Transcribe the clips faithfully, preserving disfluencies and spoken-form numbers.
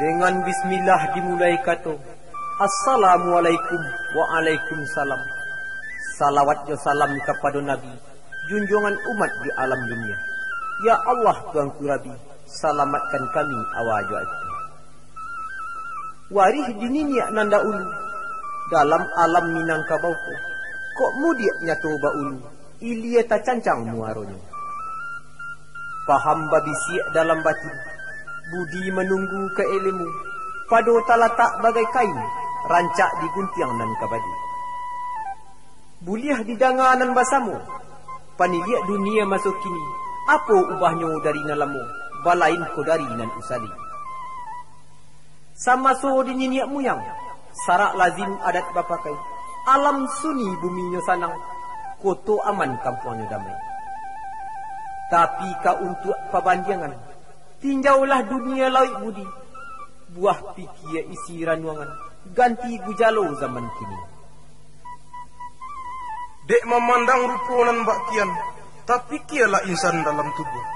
Dengan bismillah dimulai kato, "Assalamualaikum." "Waalaikumsalam." Salawat jo salam kapado Nabi, junjuangan umat di alam dunia. Ya Allah, Tuanku Rabi, salamatkan kami awa jo ati. Warih di niniak nan daulu, dalam alam Minangkabau ko, kok mudiak nyato baulu, ilia tacancang muaronyo. Paham babisiak dalam batin, budi manunggu ka ilmu, pado talatak bagai kain, rancak diguntiang nan ka badi. Buliah didanga nan basamo, paniliak dunia maso kini, apo ubahnyo dari nan lamo, balain ko dari nan usali. Samaso di niniak muyang, sarak lazim adat bapakai, alam sunyi buminyo sanang, koto aman kampuangnyo damai. Tapi ka untuak pabandiangan, tinjaulah dunia lauik budi, buah pikia isi ranuangan, ganti gujalo zaman kini. Dek mamandang rupo nan bak kian, tapikialah insan dalam tubuah.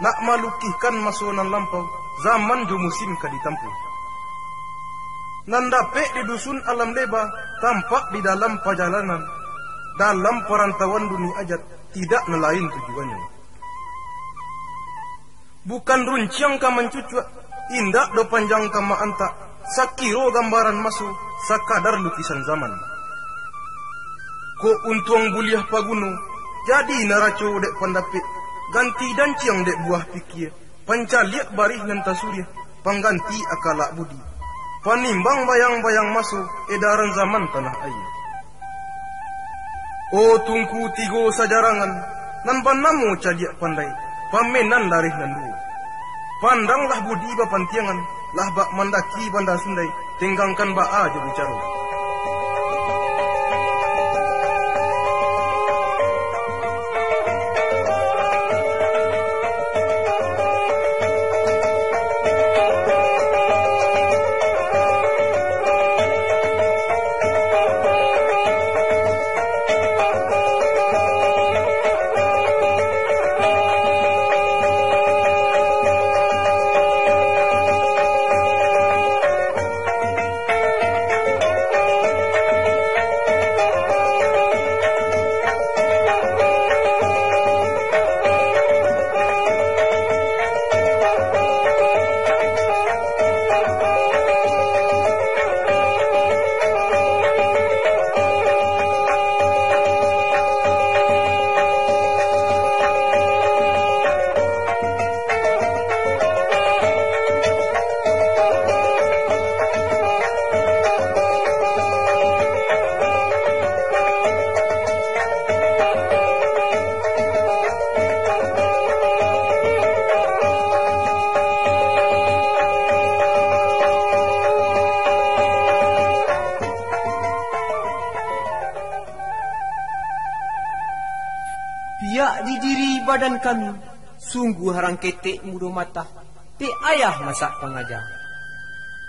Nak malukihkan maso nan lampau, zaman jo musim ka ditampuah. Nan dapek didusun alam leba, tampak di dalam pajalanan. Dalam parantauan dunia ajat, tidak nan lain tujuannyo. Bukan runciang ka mancucuak, indak do panjang ka ma-antak, sakiro gambaran maso, sakadar lukisan zaman. Kok untuang buliah paguno, jadi naraco dek pandapek, ganti danciang dek buah pikia, pancaliak barih nan tasuriah, pangganti akalak budi, panimbang bayang-bayang maso, edaran zaman tanah aia. Oh Tungku Tigo Sajarangan, nan banamo Caliak Pandai, pamenan lareh nan duo. Pandanglah budi bapantiangan, lah bak mandaki Banda Sundai, tenggangkan baa jo bicaro. Piak di diri badan kami, sungguah rang ketek mudo matah, dek ayah masak pangaja.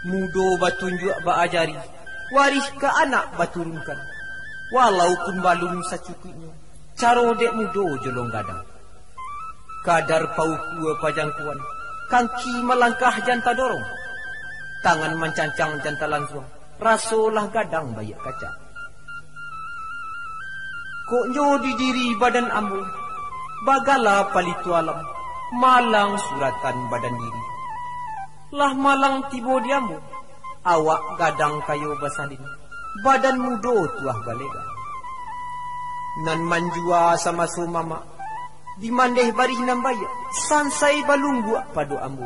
Mudo batunjuak baajari, warih ka anak baturunkan. Walaupun balun sacukuiknyo, caro dek mudo jolong gadang. Kadar paukua pajangkuan, kaki malangkah jan tadorong, tangan mancancang jan talansuang, raso lah gadang baiak kaca. Kok nyo di diri badan ambo, bagala palito alam, malang suratan badan diri. Lah malang tibo di ambo, awak gadang kayo basalin, badan mudo tuah balega. Nan manjua samaso mamak, dimandeh barih nan baiak, sansai balungguak pado ambo.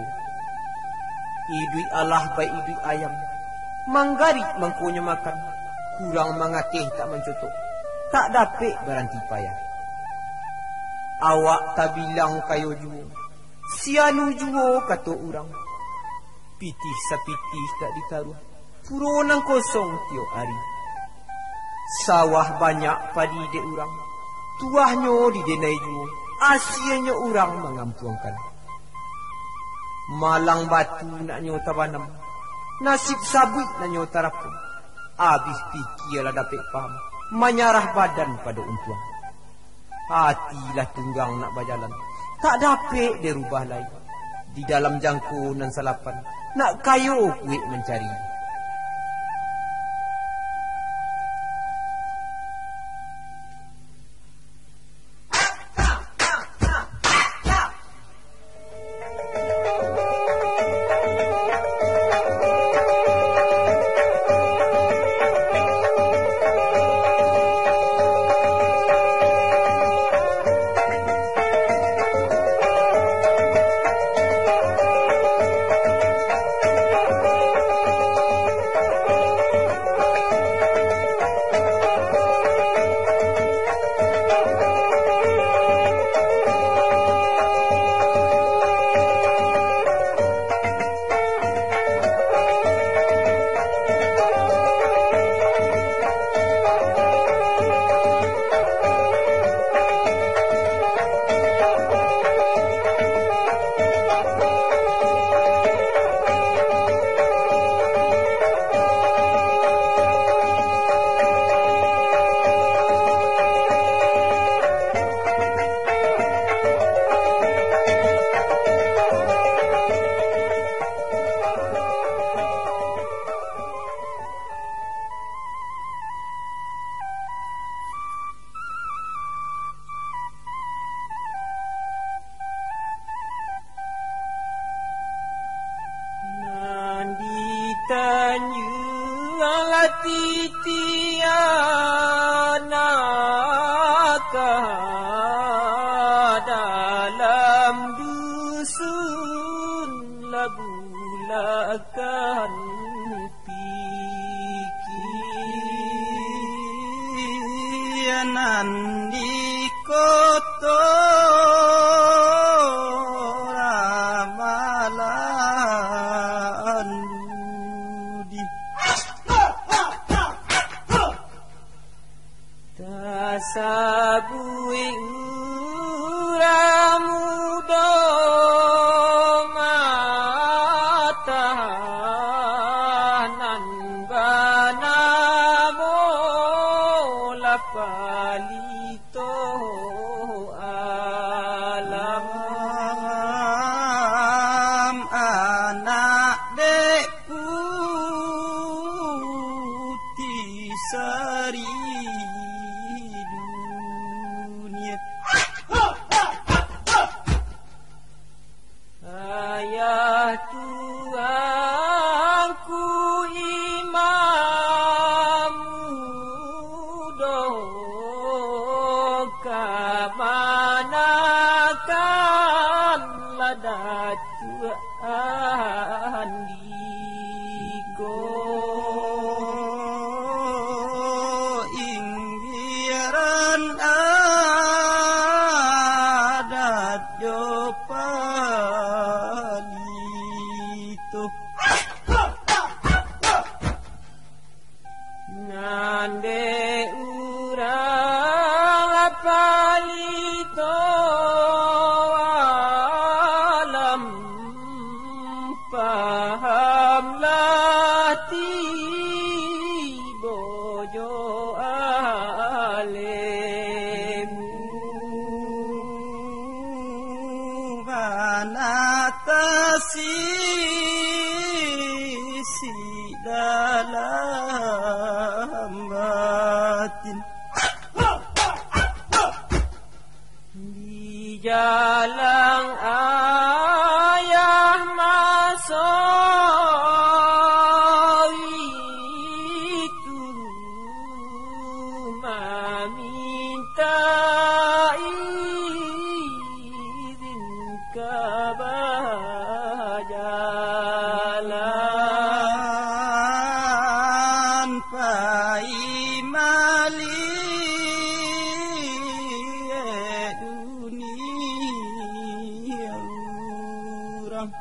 Iduik alah baiduik ayam, manggarik mangkonyo makan, kurang mangateh tak mancotok, tak dapek baranti payah. Awak tabilang kayo juo, sianu juo kato urang. Pitih sapitih tak ditaruah, puro nan kosong tiok ari. Sawah banyak padi dek urang, tuahnyo didenai juo, asianyo urang mangampuangkan. Malang batu nak nyo tabanam, nasib sabuik nak nyo tarapun. Abih pikia lah dapek paham, manyarah badan pado untuang. Ati lah tunggang nak bajalan, tak dapek dirubah lai. Di dalam jangko nan salapan, nak kayo kuek mancari. Nan di tanjuang latih tiana ka dalam dusun labulakan pikiran di koto ramalan budi. Tasabuik urang mudo matanan banamo Lapalito Alam. Anak dek Putih Sari Dunia. Ayah tuanku Imam Mudo, kamanakan lah Datuak Andiko, inggiran adat jo palito. Nan dek urang Lapalito Alam, pahamlah tibo jo alemu. Manatasi isi dalam batin. Di jalang ayah maso itu, mamintak izin ka bajalan pai maliek dunia urang.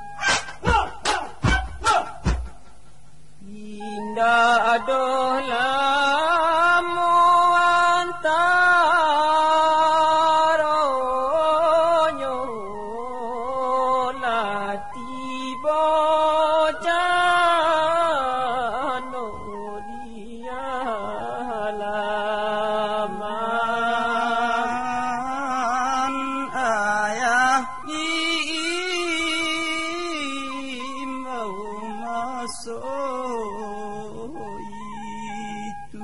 Indak doh lamo antaronyo, lah tibo cano di alaman ayah di So itu.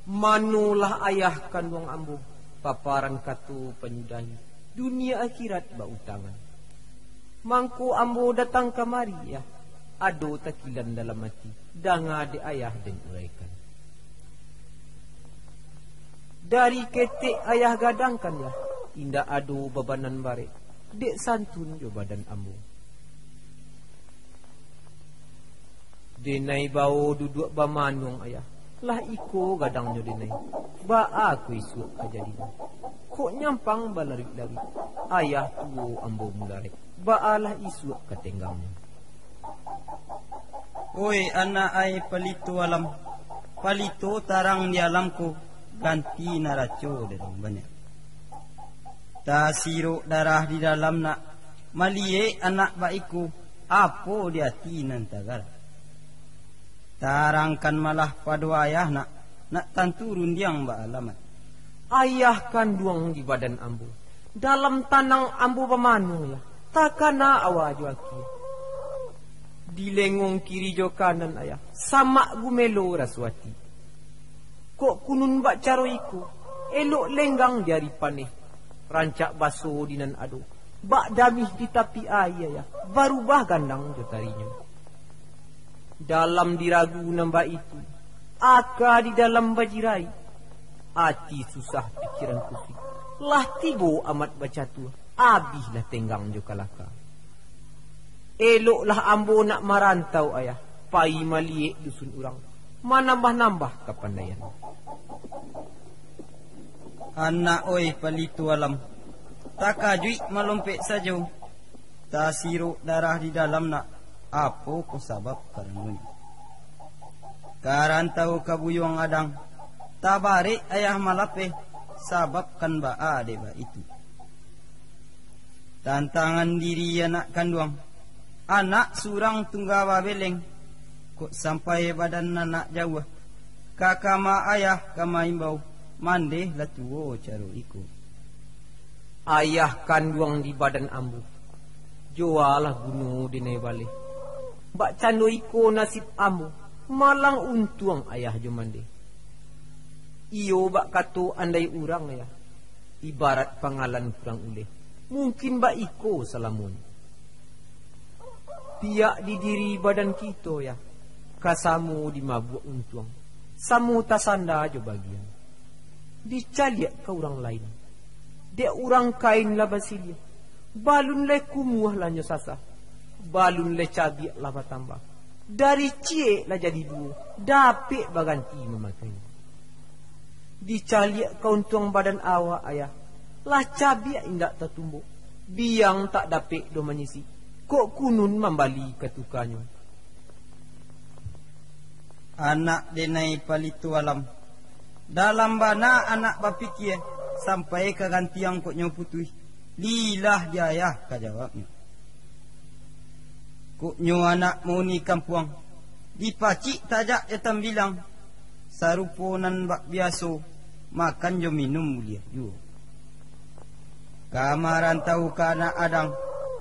Manolah ayah kanduang ambo, paparan kato panyudahi, dunia akhirat bautangan. Mangko ambo datang kamari, yah, ado takilan dalam ati, danga dek ayah den uraikan. Dari ketek ayah gadangkan, yah, indak ado babanan barek, dek santun jo badan ambo. Denai bao duduak bamanuang ayah, lah iko gadangnyo denai. Baa ko isuak ka jadinyo? Kok nyampang balaruik-laruik, ayah tuo ambo mularek. Baa lah isuak ka tenggangnyo? Oi anak ai palito alam, palito tarang di alam ko, ganti naraco den banyak. Tasirok darah di dalam nak, maliek anak bak iko, apo di ati nan tagarak. Tarangkan malah pado ayah nak, nak tantu rundiang baalamat. Ayah kanduang di badan ambo, dalam tanang ambo bamanuang, yah, takana awa jo akie. Di lengong kiri jo kanan ayah, samak gumelo raso ati. Kok kunun bak caro iko, elok lenggang di ari paneh, rancak baso di nan ado, bak damih di tapi aia, yah, barubah gandang jo tarinyo. Dalam diragu nan baitu, aka di dalam bajirai, ati susah pikiran kusik, lah tibo amat bacatua, abihlah tenggang jo kalaka. Eloklah ambo nak marantau, ayah, pai maliek dusun urang, manambah-nambah kapandaian. Anak oi palito alam, takajuik malompek sajo, tasirok darah di dalam nak, apo ko sabab karanonyo? Karantau ka buyuang adang, tabarek ayah malapeh, sabab kan baa dek baitu. Tantangan diri anak kanduang, anak surang tungga babeleng, kok sampai badan anak jauah, ka kama ayah ka maimbau, mandeh lah tuo caro iko. Ayah kanduang di badan ambo, joalah guno denai baleh. Bak cando iko nasib ambo, malang untuang ayah jo mandeh. Iyo bak kato andai urang, ayah, ibarat pangalan kurang uleh, mungkin bak iko salamonyo. Piak di diri badan kito, yah, ka samo dimabuak untuang, samo tasanda jo bagian. Dicaliak ka urang lain, dek urang kain lah basiliah, balun lai kumuah lah nyo sasah, balun lai cabiak lah batambah, dari ciek lah jadi duo, dapek baganti mamakai. Dicaliak ka untuang badan awak, ayah, lah cabiak indak tatumbok, biang tak dapek doh manyisik, kok kunun mambali ka tukanyo. Anak denai palito alam, dalam bana anak bapikia, sampai ka gantiang kok nyo putuih, lilah di ayah ka jawabnyo. Kok nyo anak mauni kampuang, dipacik tajak jo tambilang, sarupo nan bak biaso, makan jo minum buliah juo. Ka marantau ka anak adang,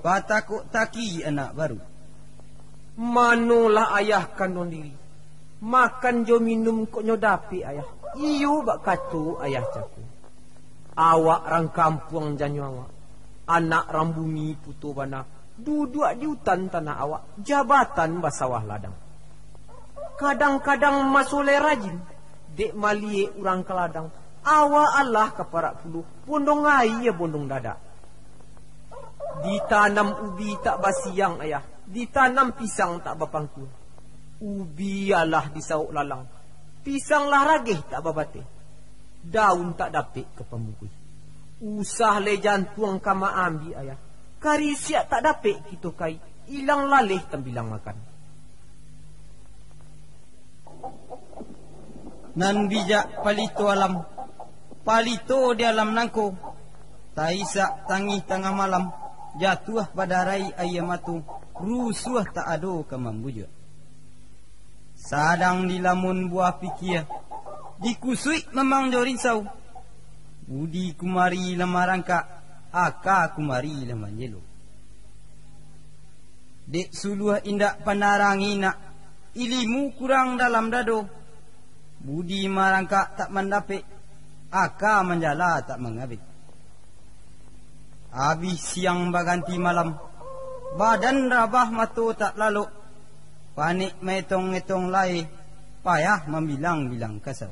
patakok taki anak baru. Manolah ayah kanduang diri, makan jo minum kok nyo dapek ayah, iyo bak kato ayah cako. Awak rang kampuang janyo awak, anak rang bumi puto bana, duduak di utan tanah awak, jabatan basawah ladang. Kadang-kadang maso lai rajin, dek maliek urang ka ladang, awak alah ka parak pulo, bondong aia bondong dadak. Ditanam ubi tak basiang ayah, Ditanam pisang tak bapangkua, ubi alah disawok lalang, pisang lah rageh tak babateh, daun tak dapek ka pambungkuih. Usah lai jantuang ka maambiak, Ayah, karisiak tak dapek kito kai, ilang laleh tambilang makan. Nan bijak palito alam, palito di alam nangko, taisak tangih tangah malam, jatuah badarai aia mato, rusuah tak ado ka mambujuak. Sadang dilamun buah pikia, dikusuik mamang jo rinsau, budi kumari lah marangkak, aka kumari lah manjelo. Dek suluah indak panarang inak, ilimu kurang dalam dado. Budi marangkak tak mandapek, aka manjala tak mangabek. Abih siang baganti malam, badan rabah mato tak lalok, panek maetong-etong lai, payah mambilang-bilang kasau.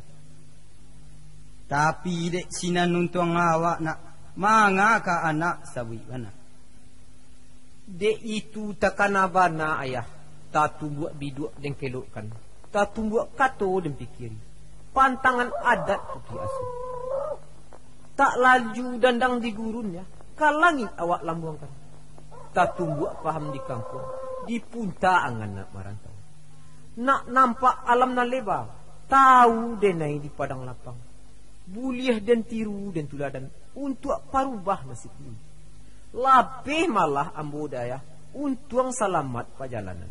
Tapi dek sinan untuang awak nak, manga ka anak sabuik bana. Dek itu takana bana, Ayah, tatumbuak biduak den kelokkan, tatumbuak kato den pikiari, pantangan adat putiah asuh. Tak laju dandang di gurun, Yah, ka langik awak lambuangkan. Tatumbuak paham di kampuang, di punta angan nak marantau. Nak nampak alam nan leba, tahu denai di padang lapang. Buliah den tiru den tuladan, untuak parubah nasib dulu. Lapeh malah ambo dayah, untuang salamat pajalanan.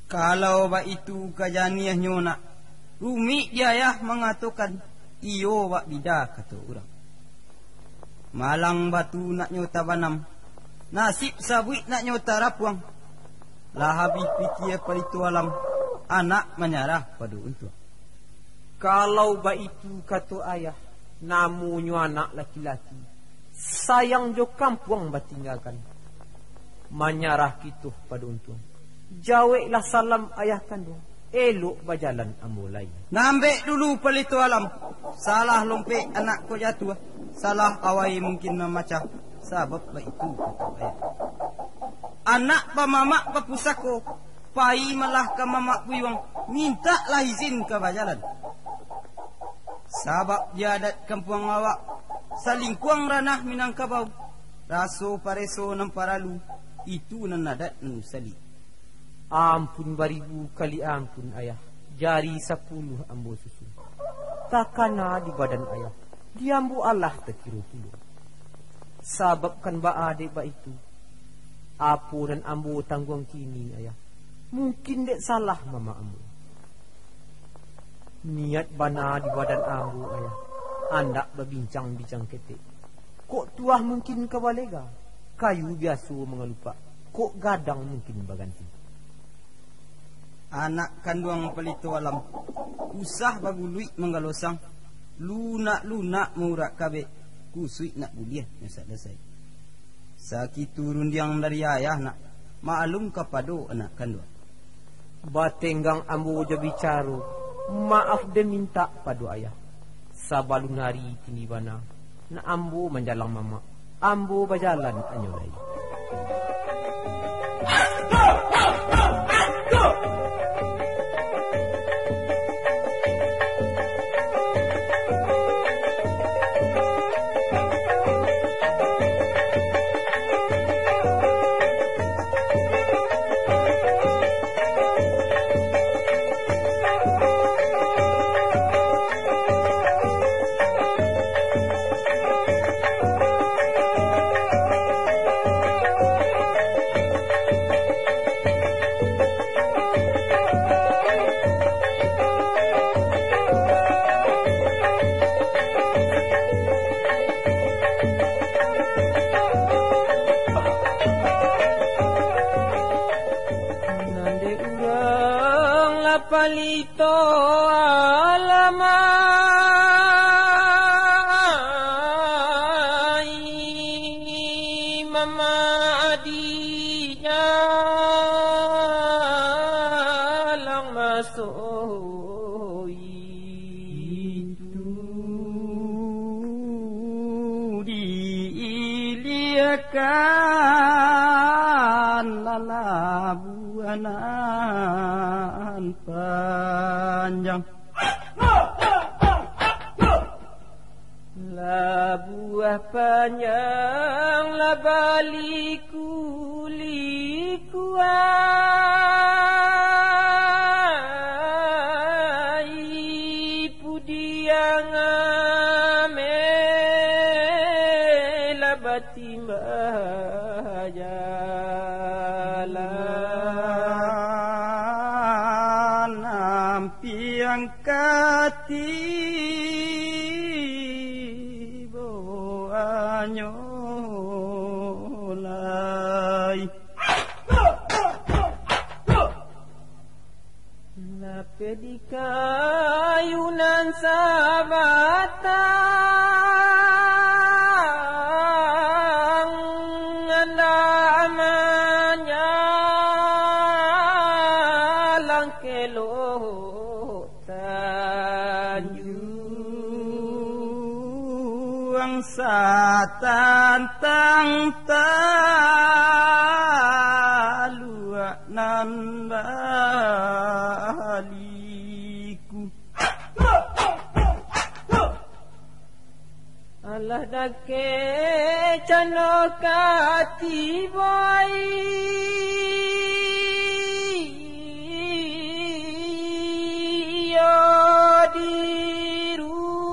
Kalau baitu ka janiahnyo nak, rumik di ayah mangatokan, iyo bak bida kato urang. Malang batu naknyo tabanam, nasib sabuik naknyo tarapuang. Lah habih pikia palito alam, anak manyarah pado untuang. Kalau baitu kato ayah, namonyo anak laki-laki, sayang jo kampuang batinggakan. Manyarah kito pado untuang. Jaweklah salam ayah kanduang, elok bajalan ambo lai. Nambek dulu palito alam, salah lompek anak ko jatuah, salah awai mungkin mamacah, sabab baitu kato ayah. Anak bamamak bapusako, pai malah ka mamak buyuang, mintaklah izin ka bajalan. Sabab di adat kampuang awak, salingkuang ranah Minangkabau, raso pareso nan paralu, itu nan adat nan usali. Ampun baribu kali ampun, ayah, jari sapuluah ambo susun. Takana di badan ayah, di ambo alah takiro pulo. Sabab kan baa dek baitu, apo nan ambo tangguang kini, ayah, mungkin dek salah mamak ambo. Niat bana di badan ambo, ayah, andak babincang-bincang ketek. Kok tuah mungkin ka balega, kayu biaso mangalupak, kok gadang mungkin baganti. Anak kanduang palito alam, usah baguluik manggalosang, lunak-lunak maurak kabek, kusuik nak buliah nyasak dasai. Sakitu rundiang dari ayah nak, maklum kapado anak kanduang. Batenggang ambo jo bicaro, maaf den mintak pado ayah. Sabalun hari tindi bana, nak ambo manjalang mamak, ambo bajalan anyo lai. Nan dek urang lah palito alam ai, mamak di jalang masoi. Itu labuah nan panjang. Labuah panjang lah baliku-liku ai, pudiang ameh lah batimbah jalan. Ampiang ka tibo anyo lai. Lapeh di kayu nan sabatang, andak manyalang kelok tanjuang, satantang taluak nan baliku. Alah dakek cando ka tibo ai, iyo di rumah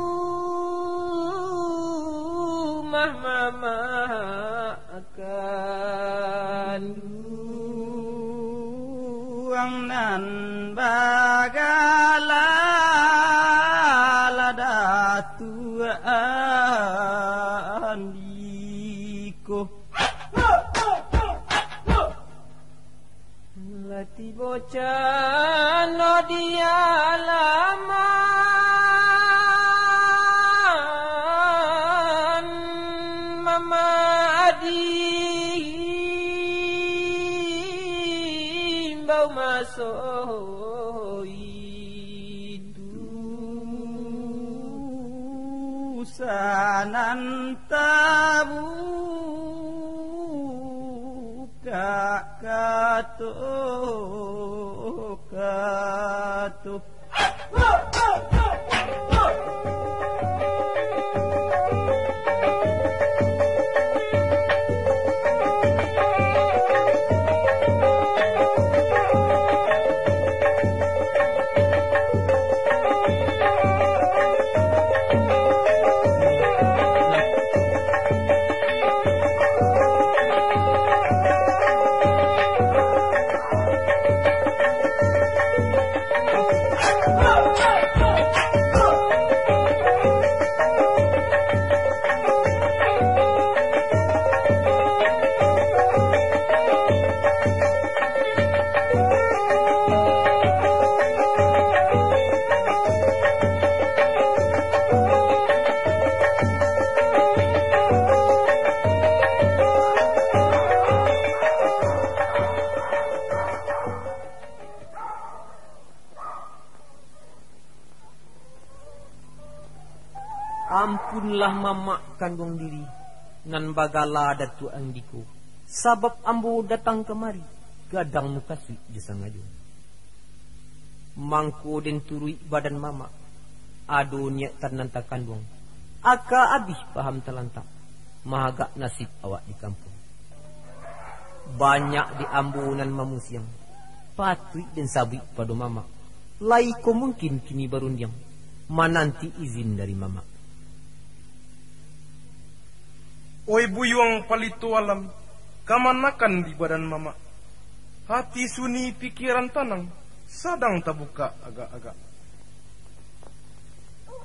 mamak kanduang nan bagala Datuak Andiko. Lah tibo cando di alaman, mamak diimbau maso itu. Sanan tabu ka kato-kato. Ampunlah mamak kanduang diri, nan bagala Datuak Andiko, sabab ambo datang kamari, gadang mukasuik jo sangajo. Mangko den turuik badan mamak, ado niat tanan takanduang, aka abih paham talantak, mahagak nasib awak di kampuang. Banyak di ambo nan mamusiang, patuik den sabuik pado mamak, lai ko mungkin kini barundiang, mananti izin dari mamak. Oi buyuang palito alam, kamanakan di badan mamak? Hati sunyi, pikiran tanang, sadang tabukak agak-agak.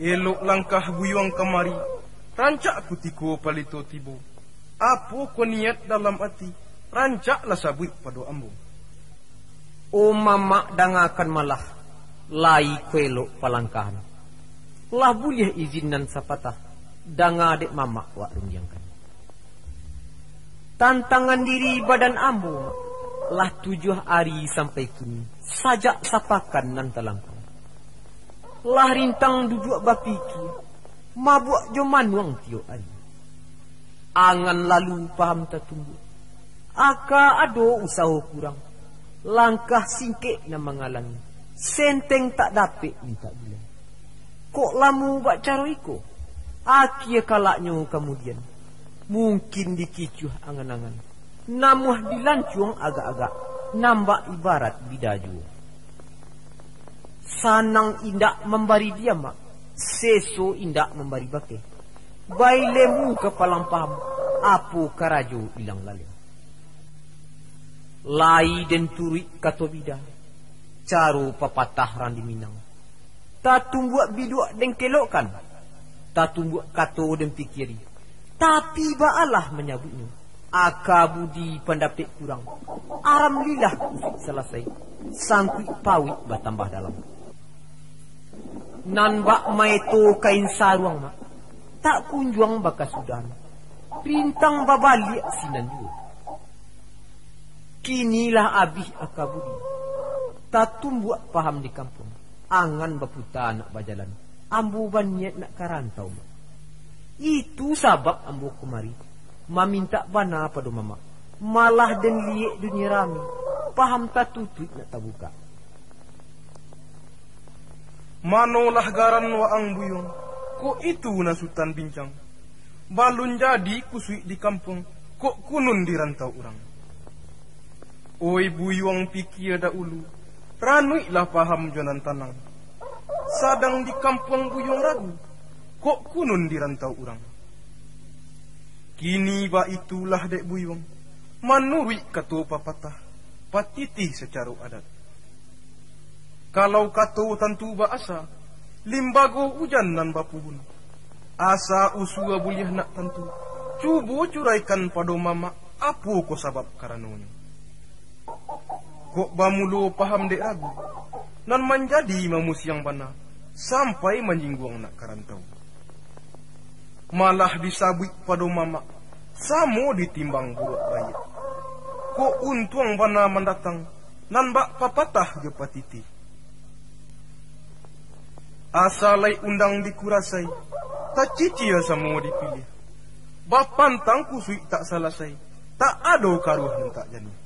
Elok langkah buyuang kamari, rancak kutiko palito tibo. Apo ko niat dalam ati, rancaklah sabuik pado ambo. O mamak, dangakan malah, lai ko elok palangkahan. Lah buliah izin nan sapatah, danga dek mamak wak rundiangkan. Tantangan diri badan ambo, Mak, lah tujuah ari sampai kini, sajak sapakan nan talampau. Lah rintang duduak bapikia, mabuak jo manuang tiok ari. Angan lalu paham tatumbuak. Aka ado usaho kurang, langkah singkek nan mangalangi, senteng tak dapek mintak bilai. Kok lamo bak caro iko, akie kalaknyo kamudian, mungkin dikicuah angan-angan, namuah dilancuang agak-agak, nan bak ibarat bida juo. Sanang indak mambari diamak, seso indak mambari bakeh. Bailemu kapalang paham, apo karajo ilang laleh. Lai den turuik kato bida, caro papatah rang di Minang. Tatumbuak biduak den kelokkan, tatumbuak kato den pikiari. Tapi baalah manyabuiknyo, aka budi pandapek kurang, aram lilah kusuik salasai, sangkuik pauik batambah dalam. Nan bak maeto kain saruang mak, tak kunjuang bakasudahan, rintang babaliak sinan juo. Kini lah abih aka budi, tatumbuak paham di kampuang, angan baputa nak bajalan, ambo baniaik nak ka rantau mak. Itu sabab ambo kamari mamintak bana pado mamak, malah den liek dunia rami, paham tatutuik nak tabukak. Manolah garan waang buyuang, kok itu nan Sutan bincang. Balun jadi kusuik di kampuang, kok kunun di rantau urang. Oi buyuang pikia dahulu, ranuiklah paham jo nan tanang. Sadang di kampuang buyuang ragu, kok kunun di rantau urang. Kini baitulah dek buyuang, manuruik kato papatah, patitih sacaro adat. Kalau kato tantu baasa, limbago ujan nan bapuhun. Asa usua buliah nak tantu, cubo curaikan pado mamak, apo ko sabab karanonyo. Kok bamulo paham dek ragu, nan manjadi mamusiang bana, sampai manjingguang nak ka rantau. Malah disabuik pado mamak, samo ditimbang buruak baiak. Kok untuang bana mandatang, nan bak papatah jo patitih. Asa lai undang dikurasai, tacicia samo dipiliah. Bapantang kusuik tak salasai, tak ado karuah nan tak janiah.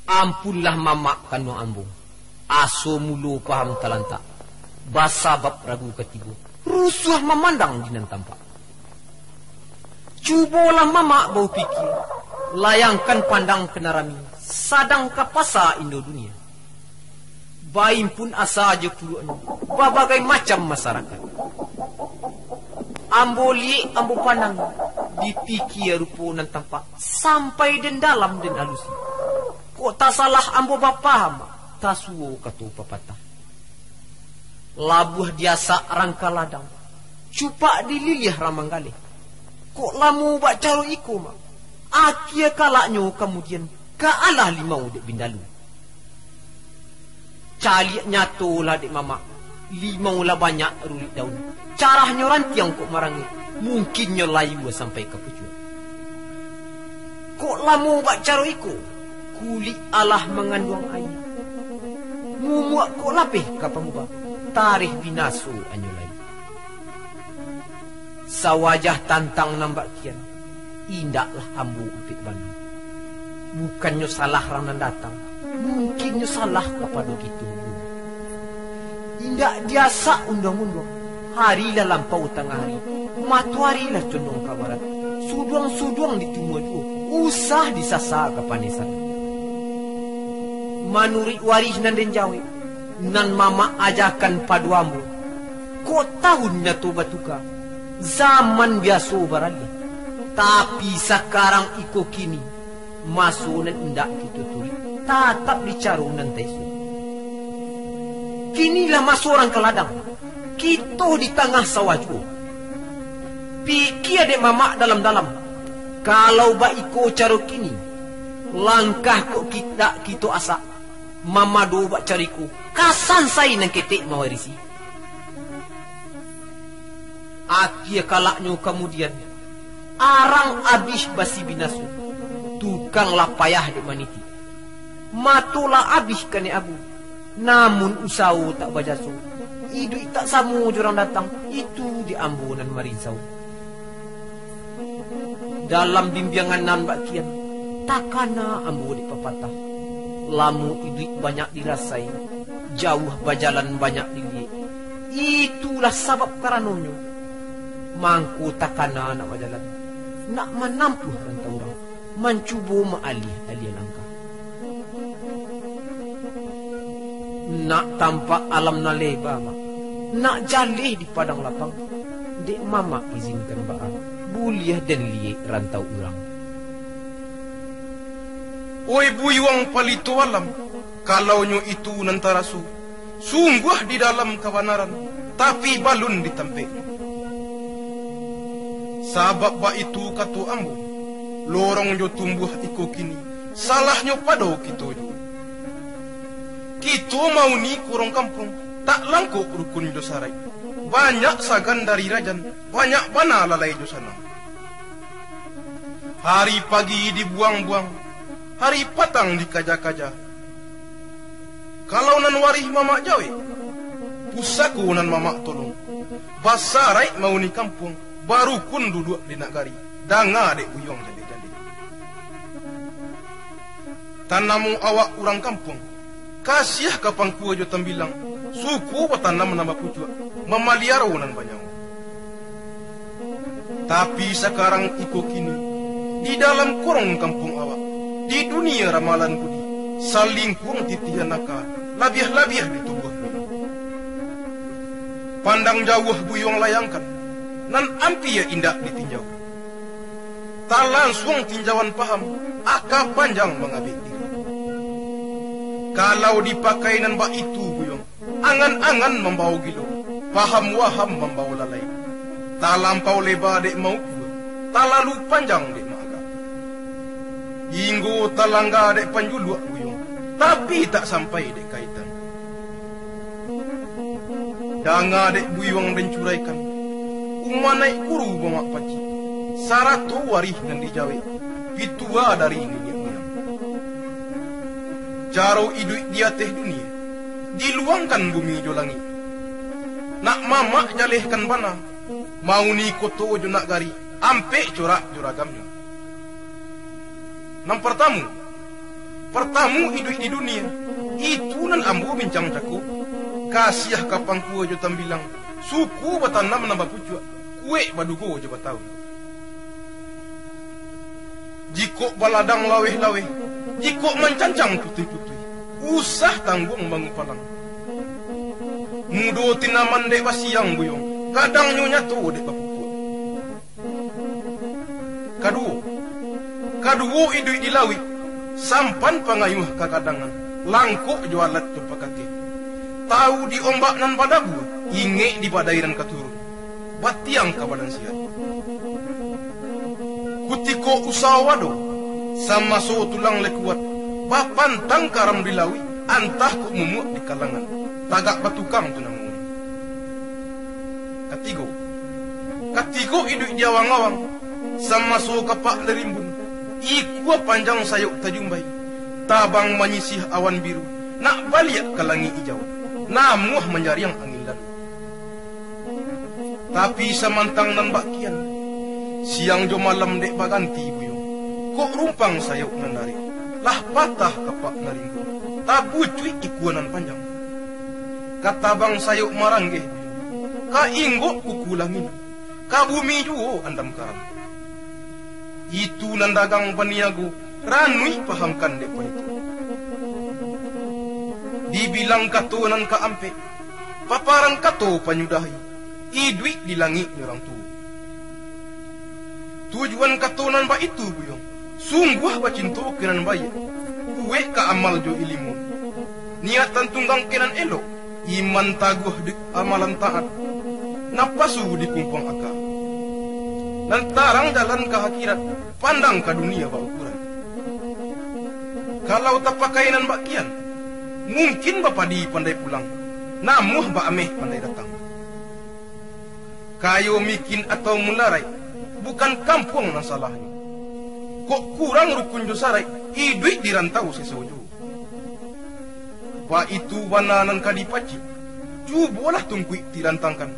Ampunlah mamak kanuang ambo, aso mulo paham talantak, basabab ragu katibo, rusuah mamandang di nan tampak. Cubolah mamak baupikia, layangkan pandang ka nan rami, sadang ka pasa indo dunia. Baimpun asa jo puruaknyo, babagai macam masarakaik. Ambo liek, ambo pandang, dipikia rupo nan tampak, sampai den dalam den alusi. Kok tasalah ambo bapaham, tasuo kato papatah. Labuah diasak rang ka ladang, cupak dililiah rang manggaleh. Kok lamo bak caro iko, mak? Akia kalaknyo kamudian, ka alah limau dek bindalu. Caliak nyatolah dek mamak, limau lah banyak rulik daun. Carahnyo rantiang kok marangeh, mungkinnyo layua sampai ka pucuak. Kok lamo bak caro iko, kulik alah manganduang aia. Mumuak kok lapeh ka pamuba, tareh binaso anyo lai. Sawajah tantang nan bak kian, indaklah ambo upek bana. Bukannyo salah rang nan datang, mungkinnyo salah kapado kito juo. Indak diasak unduang-unduang, hari lah lampau tangah hari, matoari lah condong ka barat, suduang-suduang ditimua juo, usah disasa ka panesan. Manuruik warih nan den jawek, nan mamak ajakan pado ambo, kok tahun nyato batuka, zaman biaso baraliah. Tapi sakarang iko kini, maso nan indak kito turuik, tatap di caro nan taisuak. Kini lah maso rang ka ladang, kito di tangah sawah juo. Pikia dek mamak dalam-dalam, kalau baiko caro kini, langkah kok indak kito asak, mamado bak caro iko, ka sansai nan ketek mawarisi. Akia kalaknyo kamudian, arang abih basi binaso, tukang lah payah dek maniti. Mato lah abih kanai abu, namun usawo tak bajaso. Iduik tak samo jo urang datang, itu di ambo nan marisau. Dalam bimbiangan nan bak kian, takana ambo dek papatah. Lamo iduik banyak dirasai, jauah bajalan banyak diliek. Itulah sabab karanonyo, mangko takana nak bajalan, nak manampuah rantau urang, mancubo maaliah-aliah langkah. Nak tampak alam nan leba, Mak. Nak jaleh di padang lapang. Dek Mamak izinkan baa, buliah den liek rantau urang. Oi buyuang palito alam, kalaunyo itu nan taraso, sungguah di dalam kabanaran, tapi balun di tampek. Sabab baitu kato ambo, lorong jo tumbuah iko kini, salahnyo pado kito juo. Kito mauni kurong kampuang, tak langkok rukun jo saraik. Banyak sagan dari rajan, banyak bana lalai jo sanang. Hari pagi dibuang-buang, hari patang dikaja-kaja. Kalau nan warih mamak jawek, pusako nan mamak tolong. Basaraik mauni kampuang, barukun duduak di nagari. Danga dek buyuang jaleh-jaleh. Tanamo awak urang kampuang, kasiah ka pangkua jo tambilang, suko batanam nan bapucuak, mamaliaro nan banyawa. Tapi sakarang iko kini, di dalam korong kampuang awak, di dunia ramalan budi, salingkuang titihan aka, labiah-labiah di tubuah buyuang. Pandang jauah buyuang layangkan, nan ampia indak ditinjau. Talansuang tinjauan paham, aka panjang mangabek diri. Kalau dipakai nan baitu buyuang, angan-angan mambawo gilo, paham-waham mambawo lalai. Talampau leba dek maukua, talalu panjang dek maagak. Inggo talangga dek panjuluak buyuang, tapi tak sampai dek kaitan. Danga dek buyuang den curaikan, umanaik guru mamak pacik, sarato warih nan dijawek, pitua dari niniak muyang. Caro iduik di ateh dunia, diluangkan bumi jo langik. Nak mamak jalehkan bana, mauni koto jo nagari, ampek corak jo ragamnyo. Nan partamu, partamu iduik di dunia, itu nan ambo bincang cako, kasiah ka pangkua jo tambilang, suko batanam nan bapucuak, kuek badugo jo batawun. Jikok baladang laweh-laweh, jikok mancancang putuih-putuih, usah tangguang mangupalang. Mudo tinaman dek basiang buyuang, gadangnyo nyato dek bapupuak. Kaduo, kaduo iduik di lauik, sampan pangayuah kagadangan, langkok jo alat jo pakateh. Tawu di ombak nan badabua, ingek di badai nan ka turun, batiang ka badan sihat. Kutiko usawo ado, samaso tulang lai kuat, bapantang karam di lauik, antah kok mumuak di kalangan, tagak batukang tu namonyo. Katigo, katigo iduik di awang-awang, samaso kapak lai rimbun, ikua panjang sayok tajumbai, tabang manyisih awan biru, nak baliak ka langik ijau, namuah manjariang angin lalu. Tapi samantang nan bak kian, siang jo malam dek baganti buyuang, kok rumpang sayok nan darek, lah patah kapak nan rimbun, tabucuik ikua nan panjang. Ka tabang sayok maranggeh, ka inggok kuku langin, ka bumi juo andam karam. Itu nan dagang paniago, ranuik pahamkan dek panituah. Dibilang kato nan kaampek, paparan kato panyudahi, iduik di langik urang tuo. Tujuan kato nan baitu buyuang, sungguah bacinto ka nan baiak, kuek ka amal jo ilimu, niatan tunggang ka nan elok, iman taguah di amalan taat, napasu di kumpuang aka. Nan tarang jalan ka akhirat, pandang ka dunia baukuran. Kalau tapakai nan bak kian, mungkin bapadi pandai pulang, namuah baameh pandai datang. Kayo mikin atau mularaik, bukan kampuang nan salahnyo. Kok kurang rukun jo saraik, iduik di rantau seso juo. Baitu bana nan ka dipacik, Cubolah tungkuik tilantangkan,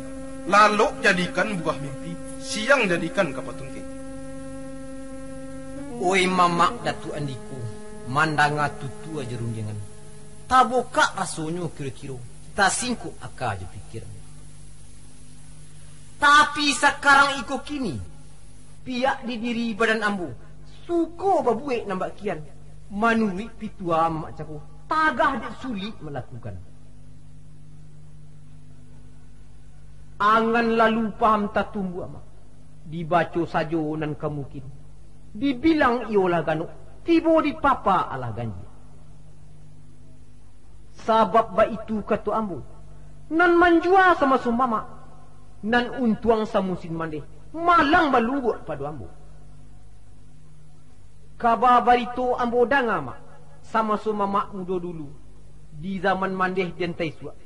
lalok jadikan buah mimpi, siang jadikan kapa tungkek. Oi mamak Datuak Andiko, mandanga tutua jo rundiangan, tabokak rasonyo kiro-kiro, tasingkok aka jo pikiran. Tapi sakarang iko kini, pihak di diri badan ambo, suko babuwek nan bak kian, manuruik pitua mamak cako, tagah dek sulik malakukan. Angan lalu paham tatumbuak, Mak. Dibaco sajo nan ka mungkin. Dibilang iyo lah ganok, tibo di papa alah ganjia. Sabab baitu kato ambo, nan manjua samaso mamak, nan untuang samusin mandeh, malang balubuak pado ambo. Kaba barito ambo danga, Mak, samaso mamak mudo dulu, di zaman mandeh di antai suak.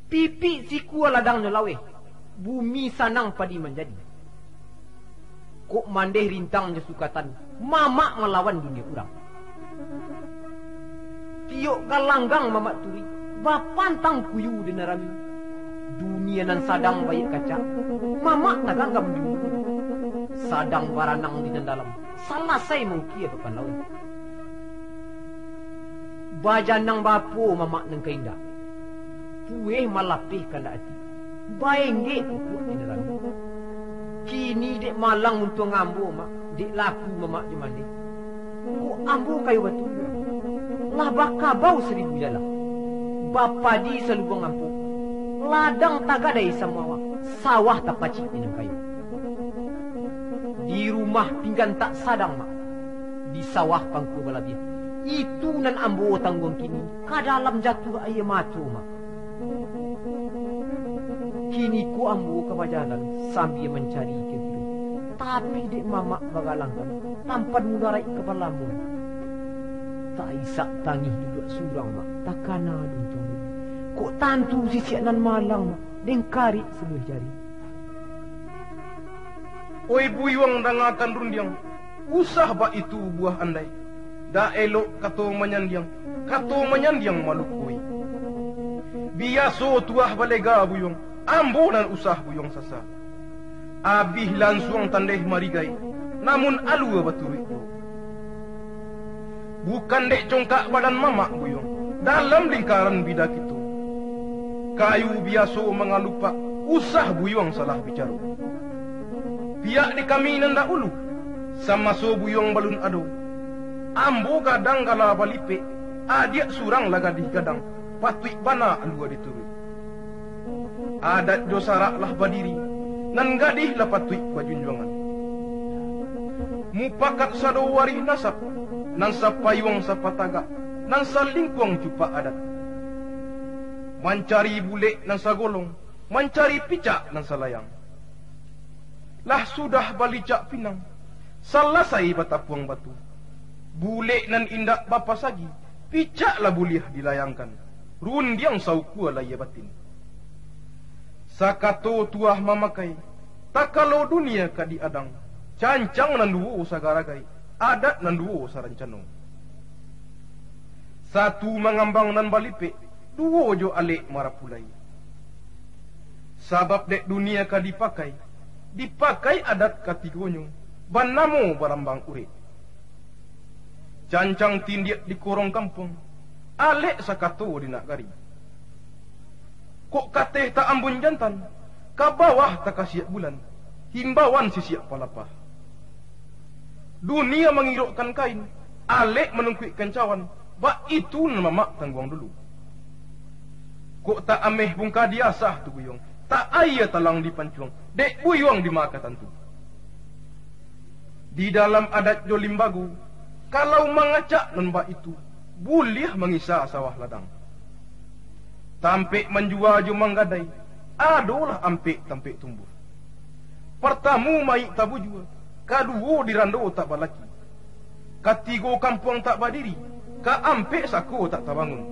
Pipik sikua ladangnyo laweh, bumi sanang padi manjadi. Kok mandeh rintang jo sukatan, mamak malawan dunia urang. Tiok galanggang mamak turuik, bapantang kuyu di nan rami. Dunia nan sadang baiak kacak, mamak taganggam di ulu. Sadang baranang di nan dalam, salasai maukia papan lauik. Bajanang bapo mamak nan ka indak, pueh malapeh kandak ati, baenggek pupuak di nan rami. Kini dek malang untuang ambo, Mak, dek laku mamak jo mandeh. Kok ambo kayo batu, lah bakabau saribu jalah, bapadi salubuang ampo, ladang tagadai samo awak, sawah tapacik di nan kayo. Di rumah pinggan tak sadang, Mak, di sawah pangkua balabiah. Itu nan ambo tangguang kini, ka dalam jatuah aia mato, Mak. Kini ko ambo ka bajalan sambia mancari kiro-kiro, tapi dek mamak bagalanggang, tampan mudaraik ka balamo. Tak isak tangih duduak surang, Mak, takana duntuang lidi. Kok tantu sisiak nan malang, Mak, deng karik saluweh jari. Oi buyuang, dangakan rundiang, usah baitu buah andai. Dak elok kato manyandiang, kato manyandiang malukoi. Biaso tuah balega buyuang, ambo nan usah buyuang sasa. Abih lansuang tandeh marigai, namun alua baturuik juo. Bukan dek congkak badan mamak buyuang, dalam lingkaran bida kito. Kayu biaso mangalupak, usah buyuang salah bicaro. Pihak di kami nan dahulu, samaso buyuang balun ado, ambo gadang gala balipek, adiak surang lah gadih gadang, patuik bana alua dituruik. Adat jo sarak lah badiri, nan gadih lah patuik bajunjuangan. Mupakat sado warih nasab, nan sapayuang sapatagak, nan salingkuang cupak adat. Mancari bulek nan sagolong, mancari picak nan salayang. Lah sudah balicak pinang, salasai batapuang batu. Bulek nan indak bapasagi, picak lah buliah dilayangkan, rundiang saukua layia batin. Sakato tuah mamakai, takalo dunia ka diadang, cancang nan duo sagaragai, adat nan duo sarancano. Satu mangambang nan balipek, duo jo alek marapulai. Sabab dek dunia ka dipakai, dipakai adat katigonyo, banamo barambang urek. Cancang tindiak di korong kampuang, alek sakato di nagari. Kok kateh taambun jantan, ka bawah takasiak bulan, himbauan sisiak palapah. Dunia mangirokkan kain, alek manungkuikkan cawan, baitu nan mamak tangguang dulu. Kok tak ameh bungka diasah tu buyuang, tak aia talang dipancuang, dek buyuang di ma ka tantu. Di dalam adat jo limbago, kalau mangacak nan baitu, buliah mangisa sawah ladang. Tampek manjua jo manggadai, adolah ampek tampek tumbuah. Partamu mayik tabujua, kaduo dirando tak balaki, katigo kampuang tak badiri, kaampek sako tak tabangun.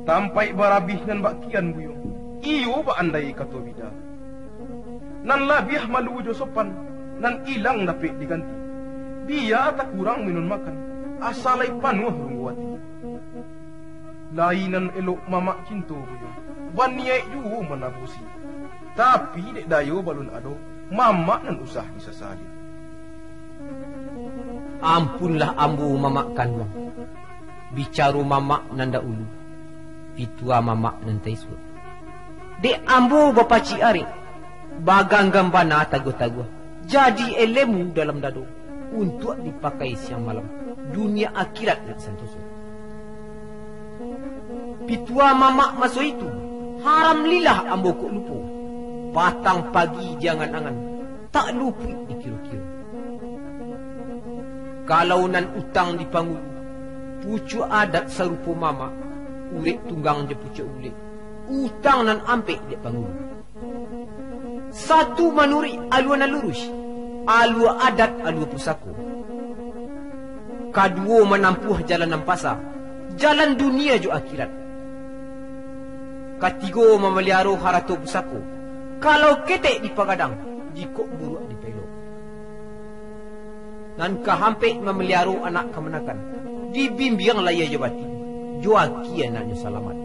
Tampaik barabih nan bak kian buyuang, iyo baandai kato bida. Nan labiah malu jo sopan, nan ilang dapek diganti. Bia takurang minun makan, asa lai panuah runggu ati. Lai nan elok mamak cinto, Buyuang, baniaik juo manabusi. Tapi dek dayo balun ado, mamak nan usah disasali. Ampunlah ambo mamak kanduang. Bicaro mamak nan daulu, pitua mamak nan taisuak. Dek ambo bapacik arek, baganggam bana taguah-taguah, jadi elemu dalam dado, untuak dipakai siang malam, dunia akhirat nak santoso. Pitua mamak maso itu, haram lilah ambo kok lupo. Patang pagi diangan-angan, tak lupuik dikiro-kiro. Kalau nan utang di pangulu, pucuak adat sarupo mamak, urek tunggang jo pucuak bulek, utang nan ampek dek pangulu. Satu manuruik alua nan luruih, alua adat, alua pusako. Kaduo manampuah jalan nan pasa, jalan dunia jo akhirat. Katigo mamaliaro harato pusako, kalau ketek dipagadang, jikok buruak dipaelok. Nan kaampek mamaliaro anak kamanakan, dibimbiang layia jo batin, jo aki anaknyo salamat.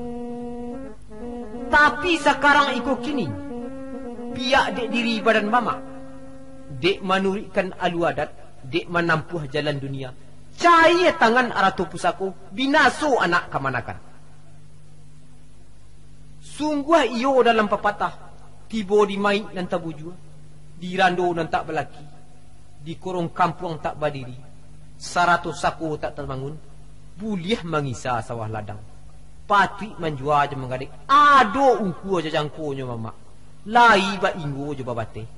Tapi sakarang iko kini, piak dek diri badan mamak, dek manuruikkan alua adat, dek manampuah jalan dunia, caia tangan arato pusako, binaso anak kamanakan. Sungguah iyo dalam papatah, tibo di mayik nan tabujua, di rando nan tak balaki, di korong kampuang tak badiri, sarato sako tak tabangun, buliah mangisa sawah ladang. Patuik manjua jo manggadek, ado ungkua jo jangkonyo mamak, lai bainggo jo babateh.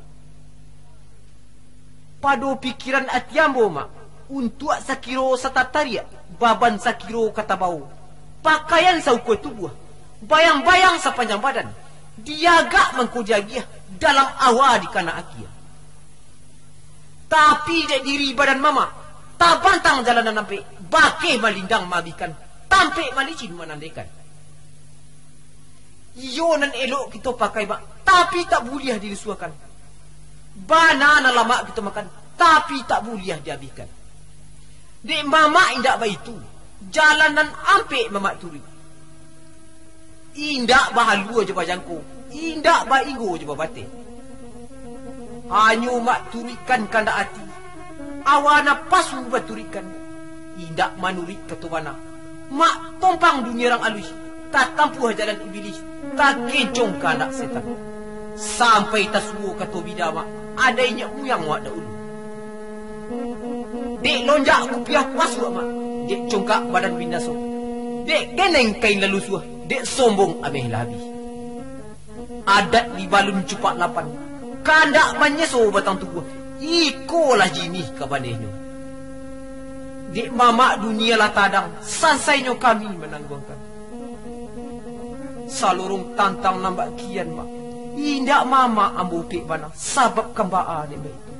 Pado pikiran ati ambo, Mak, untuak sakiro satatariak, baban sakiro ka tabao, pakaian saukua tubuah, bayang-bayang sapanjang badan, diagak mangko diagiah, dalam awa dikana akia. Tapi dek diri badan mamak, tabantang jalan nan ampek, bakeh malindang maabihkan, tampek malicin manandekan. Iyo nan elok kito pakai, Mak, tapi tak buliah dilusuahkan. Bana nan lamak kito makan, tapi tak buliah diabihkan. Dek mamak indak baitu, jalan nan ampek mamak turuik. Indak bahalua jo bajangko, indak bainggo jo babateh. Hanyo mak turuikkan kandak ati, awa napasu baturuikkan, indak manuruik kato bana. Mak tompang dunia rang aluih, tatampuah jalan ibilih, takencong kandak setan. Sampai tasuo kato bida mak, adai nyak muyang wak daulu. Dek lonjak kupiah pasuak mak, dek congkak badan binaso, dek geneng kain lalusuah, dek sombong ameh lah abih. Adat di balun cupak lapan, kandak manyeso batang tubuah, ikolah jinih kabanehnyo. Dek mamak dunia lah tadang, sansainyo kami manangguangkan. Salorong tantang nan bak kian, Mak, indak mamak ambo upek bana, sabab kambaa dek baitu.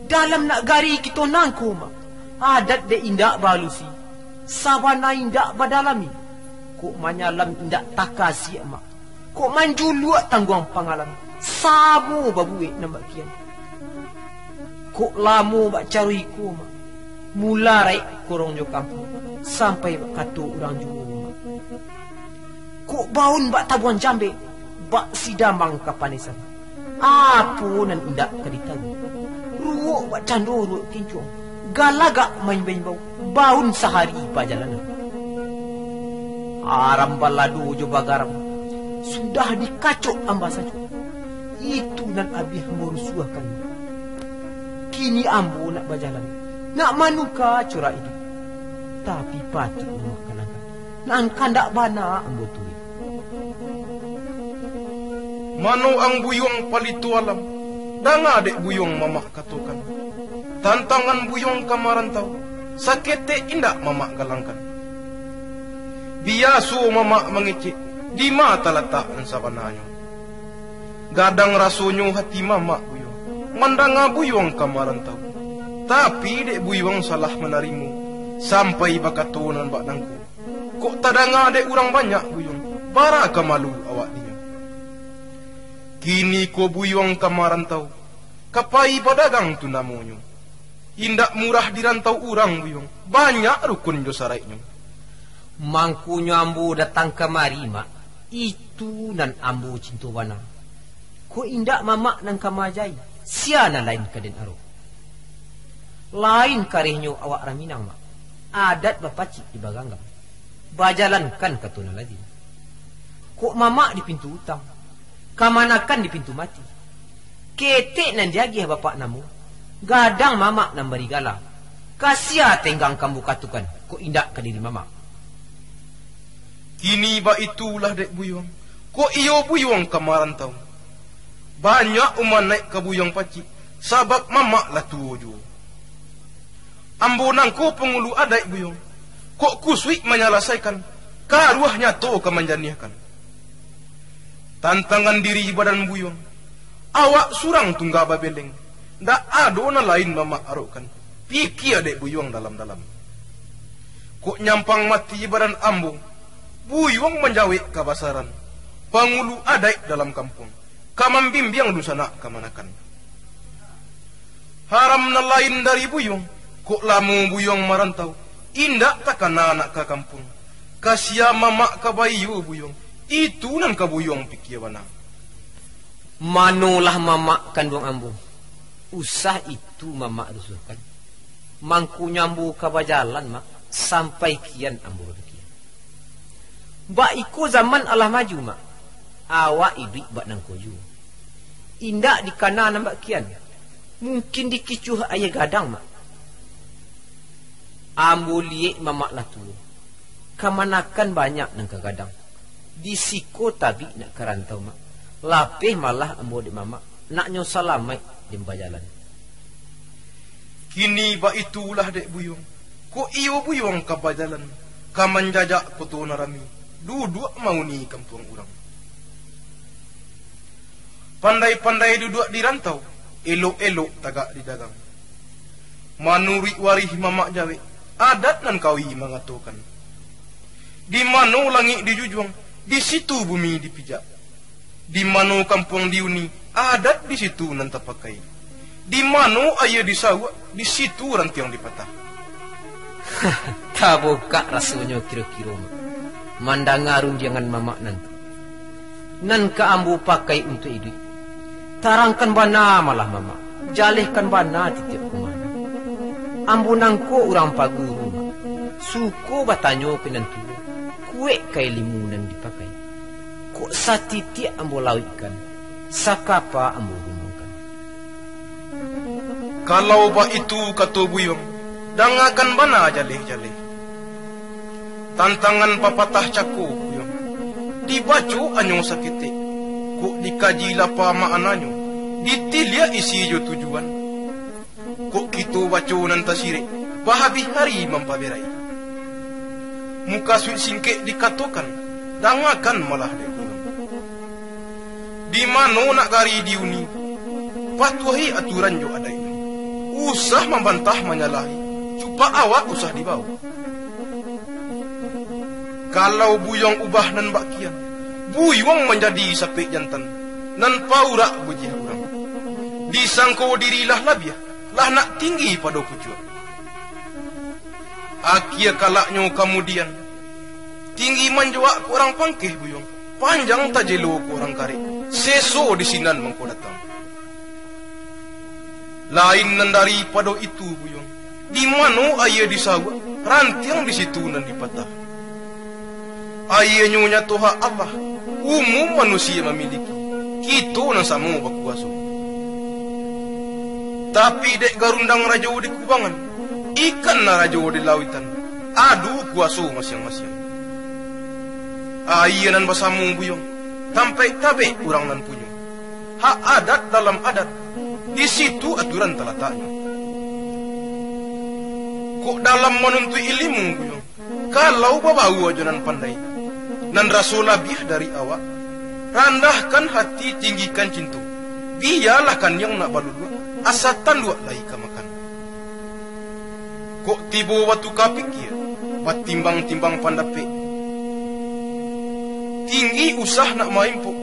Dalam nagari kito nangko, Mak, adat dek indak baalusi, sabana indak badalami. Kok manyalam indak takasiak, Mak, kok manjuluak tangguang pangalan, samo babuek nan bak kian. Kok lamo bak caro iko, Mak, mula raik korong jo kampuang, sampai bak kato urang juo, Mak. Kok baun bak tabuang jambek, bak sidamang kapanisan. Apo nan indak ka ditawu? Ruwok bak cando ruwok kincuang, galagak maimbau-imbau, baun sahari pajalanan. Aram balado jo bagaram, sudah dikacok amba sajo. Itu nan abiah marusuahkan. Kini ambo nak bajalan, nak manuka corak iduik, tapi patuik mamakanangan. Nan kandak bana ambo turuik. Mano ang buyuang palito alam, danga dek buyuang mamak katokan. Tantangan buyuang ka marantau, saketek indak mamak galangkan. Biaso mamak mangecek, dima talatak nan sabananyo. Gadang rasonyo hati mamak buyuang, mandanga buyuang ka marantau. Tapi dek buyuang salah manarimo, sampai bakato nan bak nangko. Kok tadanga dek urang banyak buyuang, bara ka malu awak dinyo. Kini ko buyuang ka marantau, ka pai badagang tu namonyo. Indak murah di rantau urang buyuang, banyak rukun jo saraiknyo. Mangkonyo ambo datang kamari, Mak. Itu nan ambo cinto bana. Kok indak mamak nan ka ma-ajai, sia nan lain ka den aro. Lain karehnyo awak rang Minang, Mak. Adat bapacik di baganggam. Bajalankan kato nan lazim. Kok mamak di pintu utang, kamanakan di pintu mati. Ketek nan diagiah bapak namo, gadang mamak nan bari gala. Ka sia tenggang kambo katokan, kok indak ka diri mamak. Kini baitulah dek buyuang, kok iyo buyuang ka marantau. Banyak umangaik ka buyuang pacik, sabab mamak lah tuo juo. Ambo nangko pangulu adaik buyuang, kok kusuik manyalasaikan, karuah nyato ka manjaniahkan. Tantangan diri badan buyuang, awak surang tungga babeleng, ndak ado nan lain mamak arokkan, pikia dek buyuang dalam-dalam. Kok nyampang mati badan ambo, buyuang manjawek kabasaran, pangulu adaik dalam kampuang, ka mambimbiang dunsanak kamanakan. Haram nan lain dari buyuang, kok lamo buyuang marantau, indak takana nak ka kampuang. Ka sia mamak ka baiyo buyuang, itu nan ka buyuang pikia bana. Manolah mamak kanduang ambo, usah itu mamak rusuahkan. Mangkonyo ambo ka bajalan, Mak, sampai kian ambo bapikia. Bak iko zaman alah maju, Mak. Awak iduik bak nangko juo. Indak dikana nan bak kian. Mungkin dikicuah aia gadang, Mak. Ambo liyek mamak lah tuo. Kamanakan banyak nan ka gadang. Di siko tabik nak ka rantau, Mak. Lapeh malah ambo dek mamak, nak nyo salamaik den bajalan. Kini baitulah dek buyuang, kok iyo buyuang ka bajalan, ka manjajak koto nan rami, duduak mauni kampuang urang. Pandai-pandai duduak di rantau, elok-elok tagak di dagang. Manuruik warih mamak jawek, adat nan kawi mangatokan, di mano langik dijujuang, di situ bumi dipijak. Di mano kampuang diuni, adat di situ nan tapakai. Di mano aia disauak, di situ rantiang dipatah. Tabokak rasonyo kiro-kiro, Mak, mandanga rundiangan mamak nan tu. Nan ka ambo pakai untuak iduik. Tarangkan bana malah, mamak. Jalehkan bana titiak kumahnyo. Ambo nangko urang paguru, Mak. Suko batanyo ka nan tuo, kuek ka ilimu nan dipakai. Kok satitiak ambo lauikkan, sakapa ambo gunokan. Kalau baitu kato buyuang, dangakan bana jaleh-jaleh. Tantangan papatah cako buyuang, dibaco anyo saketek, kok dikaji lapa maknanyo, ditiliak isi jo tujuan. Kok kito baco nan tasirek, bahabih ari mampaberai. Mukasuik singkek dikatokan, dangakan malah dek urang. Di mano nagari diuni, patuahi aturan jo adaiknyo. Usah mambantah manyalahi, cupak awak usah dibawo. Kalau buyuang ubah nan bak kian, buyuang manjadi sapek jantan, nan paurak bujiah urang. Disangko diri lah labiah, lah nak tinggi pado pucuak. Akia kalaknyo kamudian, tinggi manjuak kok urang pangkeh buyuang, panjang tajelo kok urang karek, seso di sinan mangko datang. Lain nan daripado itu buyuang, di mano aia disauak, rantiang di situ nan dipatah. Aianyo nyato hak Allah, umum manusia mamiliki, kito nan samo bakuaso. Tapi dek garundang rajo di kubangan, ikan nan rajo di lauitan, adu kuaso masiang-masiang. Aia nan basamo buyuang, tampaik tabek urang nan punyo. Hak adat dalam adat, di situ aturan talataknyo. Kok dalam manuntuik ilimu buyuang, kalau babaua jo nan pandai, nan raso labiah dari awak, randahkan hati, tinggikan cinto, bialah kaniang nak baluluak, asa tanduak lai ka makan. Kok tibo batuka pikia, batimbang-timbang pandapek, tinggi usah nak maimpok,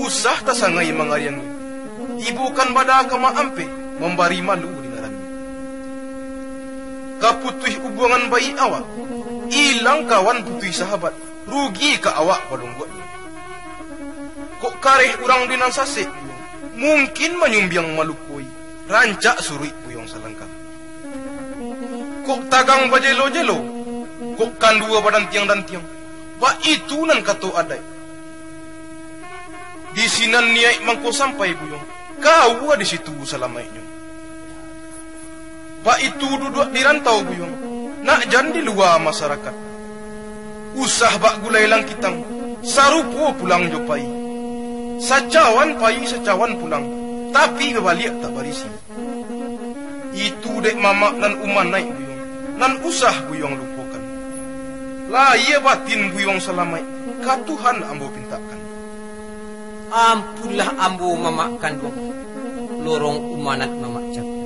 usah tasangai mangariangi, ibokan bada ka maampeh, mambari malu di ngarannyo. Ka putuih ubuangan bayi awak, Ilang kawan putuih sahabat, rugi ka awak palungguak. Kok kareh urang di nan sasek, mungkin manyumbiang malukoi, rancak suruik buyuang salangkah. Kok tagang bajelo-jelo, kok kandua badantiang-dantiang, baitu nan kato adaik. Di sinan niaik mangko sampai buyuang, kaua di situ salamaiknyo. Baitu duduak di rantau buyuang, nak jan di lua masarakat. Usah bak gulai langkitang, sarupo pulang jo pai. Sacawan pai, sacawan pulang, tapi babaliak tak barisi. Itu dek mamak nan umanaik buyuang, nan usah buyuang lupokan. Lahia batin buyuang salamaik, ka Tuhan ambo pintakan. Ampunlah ambo mamak kanduang, lorong umanat mamak jago.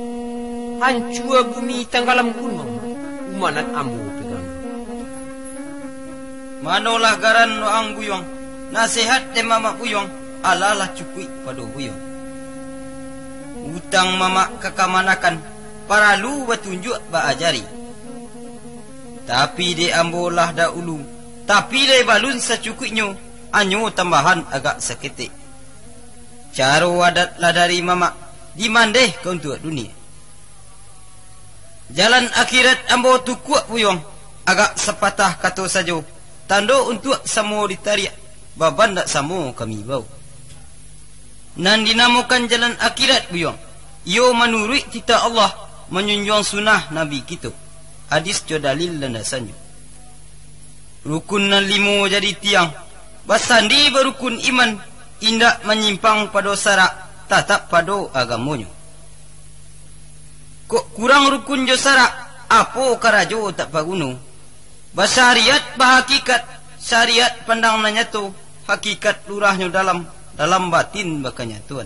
Hancua bumi tanggalam gunuang, umanat ambo pegang. Manolah garan waang buyuang, nasihat dek mamak buyuang, alah lah cukuik pado buyuang. Utang mamak ka kamanakan, paralu batunjuak baajari. Tapi dek ambo lah daulu, tapi dek balun sacukuiknyo, anyo tambahan agak saketek. Caro adat lah dari mamak, dimandeh ka untuak dunia. Jalan akhirat ambo tukuak buyuang, agak sapatah kato sajo, tando untuak samo ditariak, baban dak samo kami bao. Nan dinamokan jalan akhirat buyuang, iyo manuruik titah Allah, manjunjuang sunnah Nabi kito, hadis jo dalil landasannyo. Rukun nan limo jadi tiang, basandi barukun iman, indak manyimpang pado sarak, tatap pado agamonyo. Kok kurang rukun jo sarak, apo karajo tak paguno. Basyariat bahakikat, syariat pandang nan nyato, hakikat lurahnyo dalam, dalam batin bakanyatoan.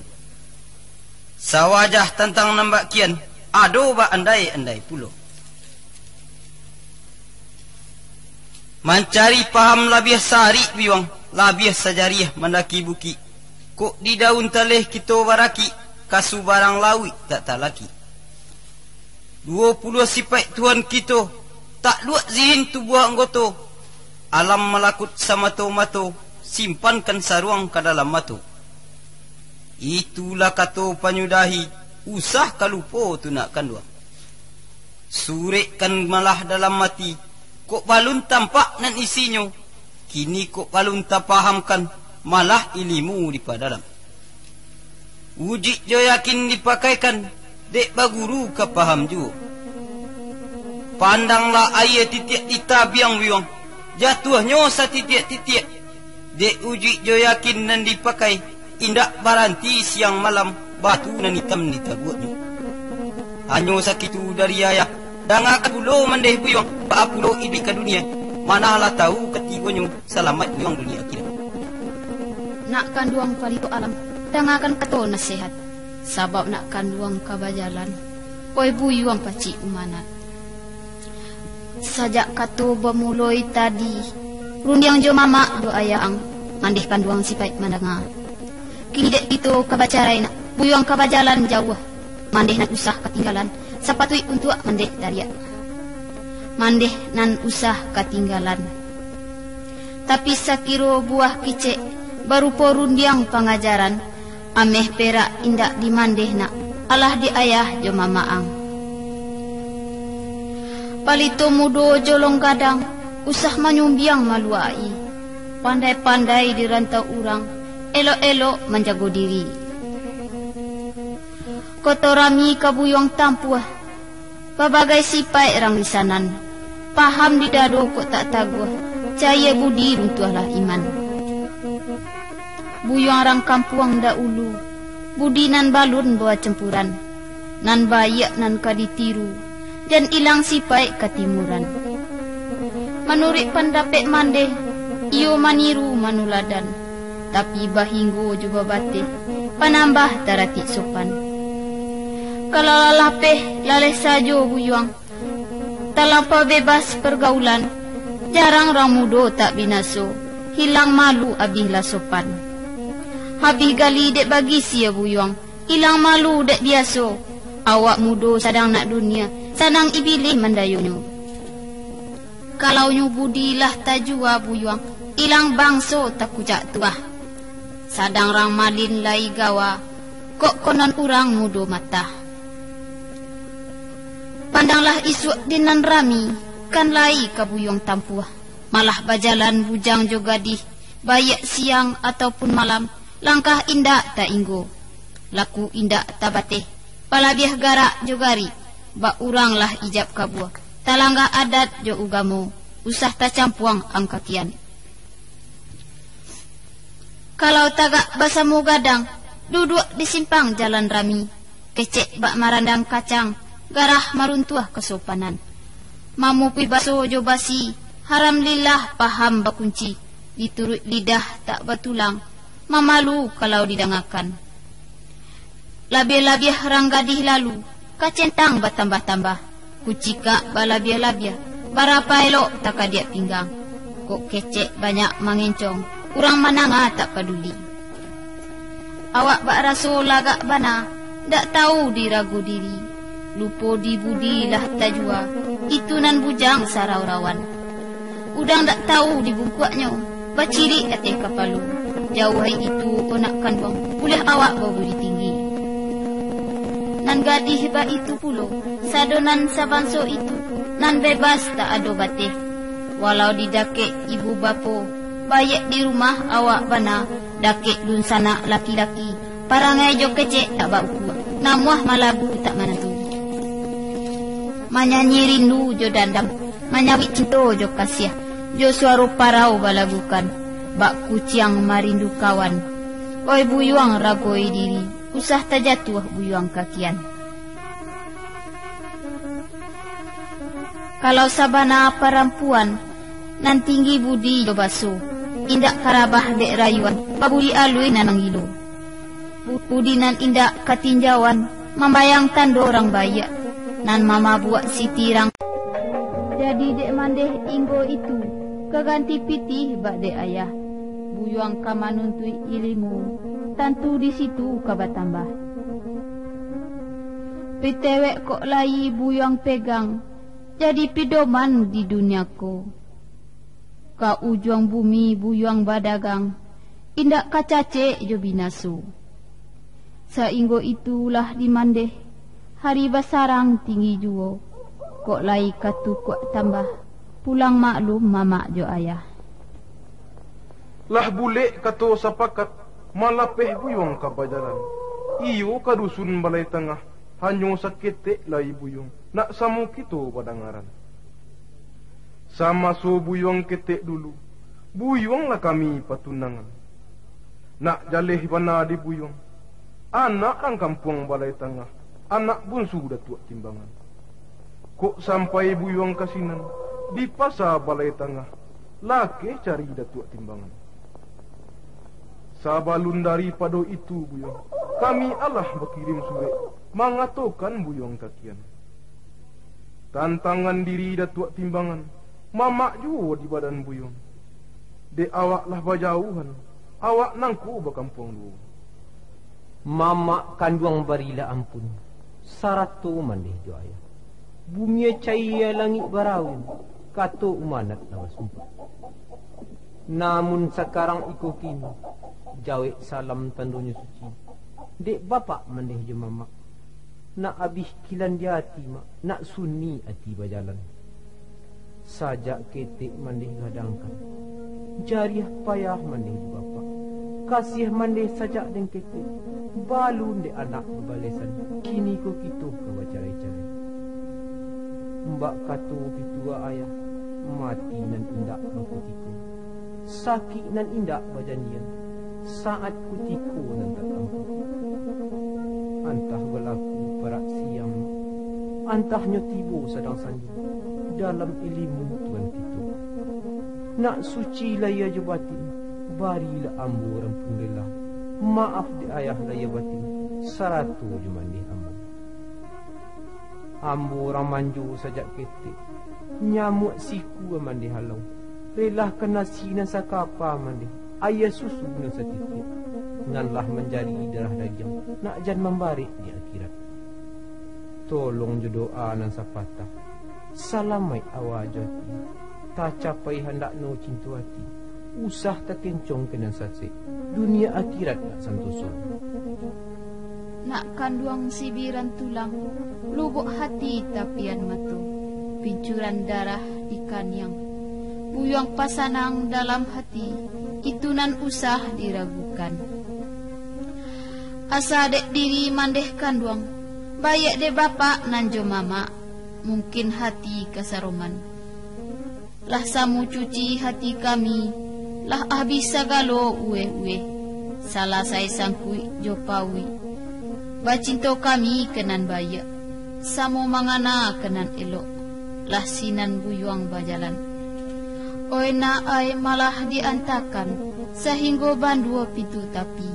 Sawajah tantang nan bak kian, ado baandai-andai pulo. Mancari paham labiah sarik buyuang, labiah sajariah mandaki bukik. Kok di daun taleh kito barakik, ka subarang lauik tak talakik. Duo puluah sipaik Tuhan kito, takluak zihin tubuah anggoto. Alam malakut samato-mato, simpankan saruang ka dalam mato. Itulah kato panyudahi, usah ka lupo tu nak kanduang. Surek kan malah dalam ati, kok balun tampak nan isinyo, kini kok balun tapahamkan, malah ilimu dipadalam. Ujuik jo yakin dipakaikan, dek baguru ka paham juo. Pandanglah aia titiak di tabiang buyuang, jatuahnyo satitiak-titiak. Dek ujuik jo yakin nan dipakai, indak baranti siang malam, batu nan itam ditabuaknyo. Hanyo sakitu dari ayah, dangakan pulo mandeh buyuang, baa pulo iduik ka dunia, mana lah tahu katigonyo, salamaik buyuang dunia akhirat. Nak kanduang palito alam, dangakan kato nasihat, sabab nak kanduang ka bajalan, oi buyuang pacik umanat. Sajak kato bamuloi tadi, rundiang jo mamak jo ayah ang, mandeh kanduang sipaik mandanga. Kini dek kito ka bacarai nak, buyuang ka bajalan jauah, mandeh nan usah katinggalan, sapatuik untuak mandeh tariak. Mandeh nan usah katinggalan. Tapi sakiro buah kicek, barupo rundiang pangajaran, ameh perak indak dimandeh nak, alah di ayah jo mamak ang. Palito mudo jolong gadang, usah manyumbiang maluak-i. Pandai-pandai di rantau urang, elok-elok manjago diri. Koto rami ka buyuang tampuah, babagai sipaik rang di sanan, paham di dado kok tak taguah, cayia budi runtuahlah iman. Buyuang rang kampuang daulu, budi nan balun bawa campuran, nan baiak nan ka ditiru, jan ilang sipaik katimuran. Manuruik pandapek mandeh, iyo maniru manuladan, tapi bahinggo jo babateh, panambah taratik sopan. Kalau lah lapeh, laleh sajo buyuang, talampau bebas pargaulan, jarang urang mudo tak binaso, hilang malu abihlah sopan. Habih gali dek bagisia buyuang, ilang malu dek biaso, awak mudo sadang nak dunia, sanang ibilih mandayonyo. Kalaunyo budi lah tajua buyuang, ilang bangso takucak tuah. Sadang rang malin lai gawa, kok konon urang mudo matah. Pandanglah isuak di nan rami, kan lai ka buyuang tampuah. Malah bajalan bujang jo gadih, baiak siang ataupun malam, langkah indak tainggo, laku indak tabateh, palabiah garak jo garik, bak urang lah ijab kabua, talangga adat jo ugamo, usah tacampuang angkakian. Kalau tagak basamo gadang, duduak di simpang jalan rami, kecek bak marandang kacang, garah maruntuah kasopanan. Mamupuih baso jo basi, haram lillah paham bakunci, dituruik lidah tak batulang, mamalu kalau didangakan. Labiah-labiah rang gadih lalu, kacentang batambah-tambah, kucikak balabiah-labiah, barapa elok takadiak pinggang. Kok kecek banyak mangencong, urang mananga tak paduli. Awak bak raso lagak bana, dak tahu dirago diri. Lupo di budi lah tajua, itu nan bujang sarau-rauan. Udang dak tahu dibungkuaknyo, bacirik ateh kapalo. Jauah itu onak kanduang, buliah awak babudi tinggi. Nan gadih baitu pulo, sado nan sabanso itu, nan bebas tak ado bateh. Walau di dakek ibu bapo, baiak di rumah awak bana, dakek dunsanak laki-laki, parangai jo kecek tak baukua, namuah malagu tak manantu. Manyanyi rindu jo dandam, manyawik cinto jo kasiah, jo suaro parau balagukan, bak kuciang marindu kawan. Oi buyuang ragoi diri, usah tajatuah buyuang kakian. Kalau sabana parampuan, nan tinggi budi jo baso, indak karabah dek rayuan, babudi alui nan manggilo. Budi nan indak katinjauan, mambayang tando rang baiak, nan mamabuak sitirang. Jadi dek mandeh inggo itu, ka ganti pitih bak dek ayah. Buyuang ka manuntuik ilimu, tantu di situ ka batambah. Pitewek kok lai buyuang pegang, jadi pidoman di dunia ko. Ka ujuang bumi buyuang badagang, indak ka cacek jo binaso. Sainggo itulah di mandeh, hari basarang tinggi juo, kok lai ka tukuak tambah, pulang maklum mamak jo ayah. Lah bulek kato sapakat, malapeh buyuang ka bajalan. Iyo ka dusun Balai Tangah, hanyo saketek lai buyuang, nak samo kito badangaran. Samaso buyuang ketek dulu, buyuang lah kami patunangan. Nak jaleh bana di buyuang, anak rang kampuang Balai Tangah, anak bunsu Datuak Timbangan. Kok sampai buyuang ka sinan, di pasa Balai Tangah, lakeh cari Datuak Timbangan. Sabalun daripado itu, buyuang, kami alah bakirim surek mangatokan buyuang kakian. Tantangan diri Datuak Timbangan, mamak juo di badan buyuang. Dek awak lah bajauhan, awak nangko bakampuang duo. Mamak kanduang barilah ampun, sarato mandeh jo ayah. Bumi cayia langik baraun, kato umanat lah basumpah. Namun sakarang iko kini, jawek salam tandonyo suci, dek bapak mandeh jo mamak. Nak abih kilan di ati, Mak, nak suni ati bajalan. Sajak ketek mandeh gadangkan, jariah payah mandeh di bapak. Kasiah mandeh sajak den ketek, balun dek anak babalesan, kini ko kito ka bacarai-carai. Mbak kato pitua ayah, mati nan indak bakutiko. Sakik nan indak bajanjian, saat kutiko nan tak tampuah. Antah balaku parak siang, antah nyo tibo sadang sanjo, dalam ilimu Tuan kito. Nak suci lahia jo batin, barilah ambo rampun rela, maaf dek ayah lahia batin, sarato jo mandeh ambo. Ambo urang manjo sajak ketek, nyamuak siku mandeh halau, relahkan nasi nan sakapa mandeh, aia susu nan satitiak, nan lah manjadi darah dagiang, nak jan mambarek di akhirat. Tolong jo doa nan sapatah, salamaik awa jo ati. Tacapai handakno cinto ati, usah takencong ka nan sasek, dunia akhirat nak santoso. Nak kanduang sibiran tulang, lubuak hati tapian mato, pincuran darah di kaniang. Buyuang pasanang dalam hati, itu nan usah diragukan. Asa dek diri mandeh kanduang, baiak dek bapak nan jo mamak, mungkin hati kasaroman. Lah samo cuci hati kami, lah abih sagalo uweh-uweh, salasai sangkuik jo pauik. Bacinto kami ka nan baiak, samo mangana ka nan elok, lah sinan buyuang bajalan. Oih nak ai malah diantakan, sahinggo banduo pintu tapi.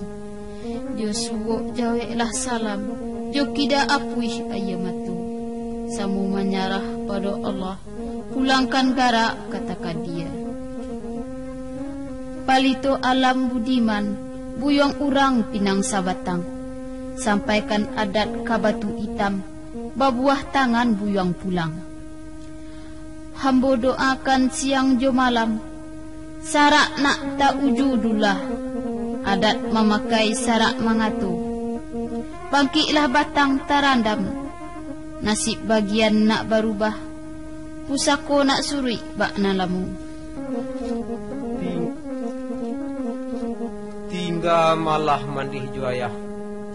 Jo suok jaweklah salam, jo kida apuih aia mato. Samo manyarah pado Allah, pulangkan garak ka takadia. Palito alam budiman, buyuang urang pinang sabatang. Sampaikan adat ka batu itam, babuah tangan buyuang pulang. Hambo doakan siang jo malam, sarak nak tauju dulah, adat mamakai sarak mangato. Bangkiklah batang tarandam, nasib bagian nak barubah, pusako nak suruik bak nan lamo. Ting-, tingga malah mandeh jo ayah,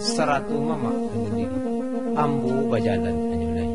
sarato mamak ka mandiri. Ambo bajalan hanyo lai.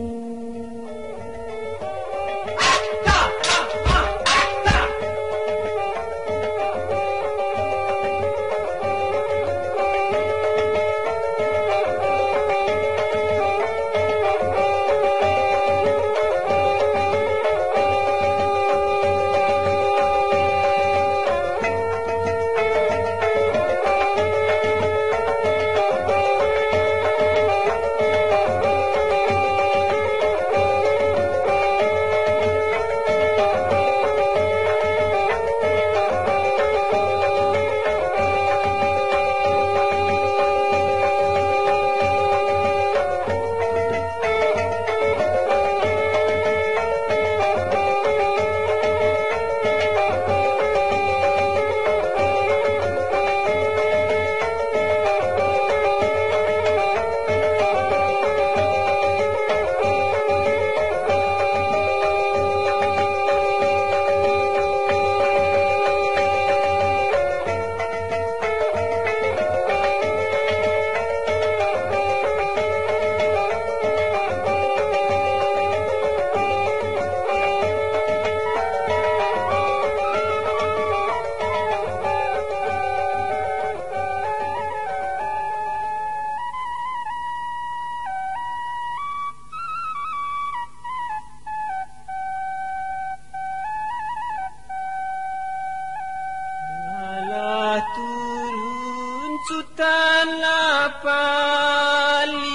Alah turun Sutan lah palito,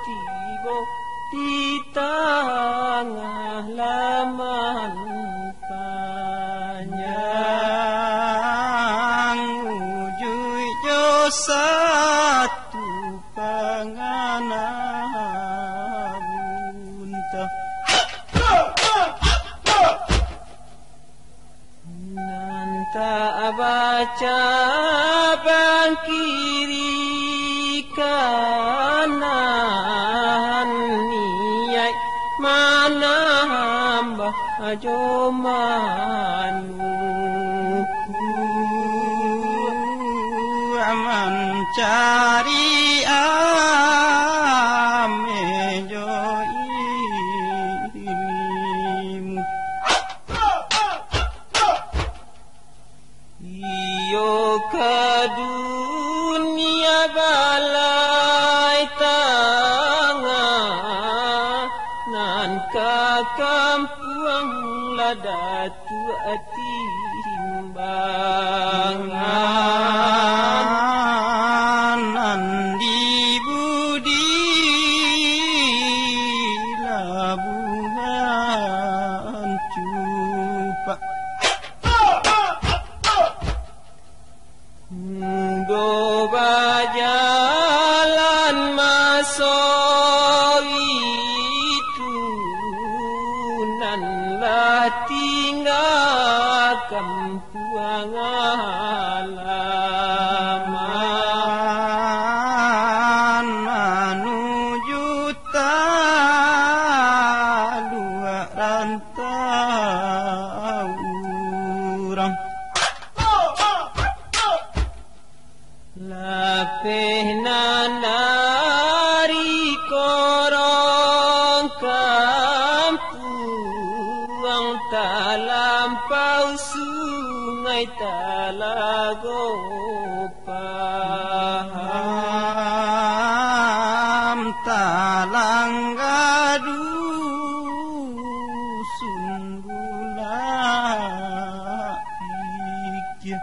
tibo di tangah laman panjang, ujuik jo satu pangana bunta. Nan tak baca bangkiri kanan, niaik manambah jo manukuak, mancari ameh jo ilimu. Iyo ka dunia balai tangah, nan ka kampuang lah datuak timbangan, nan di budi labuhan cupak. Ndo bajalan maso itu, Kampuang alaman manuju taluak rantau urang. Lapeh nan dari korong kampuang, talampau sungai Talago Paham, talangga dusun Bulak Pikir.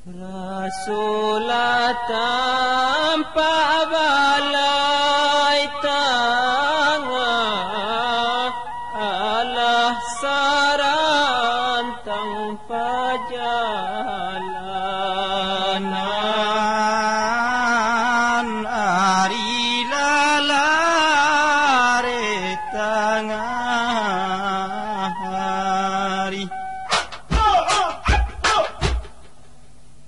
Rasolah tampak balai tangah, alah sarantang pajalanan, ari lah lareh tangah ari.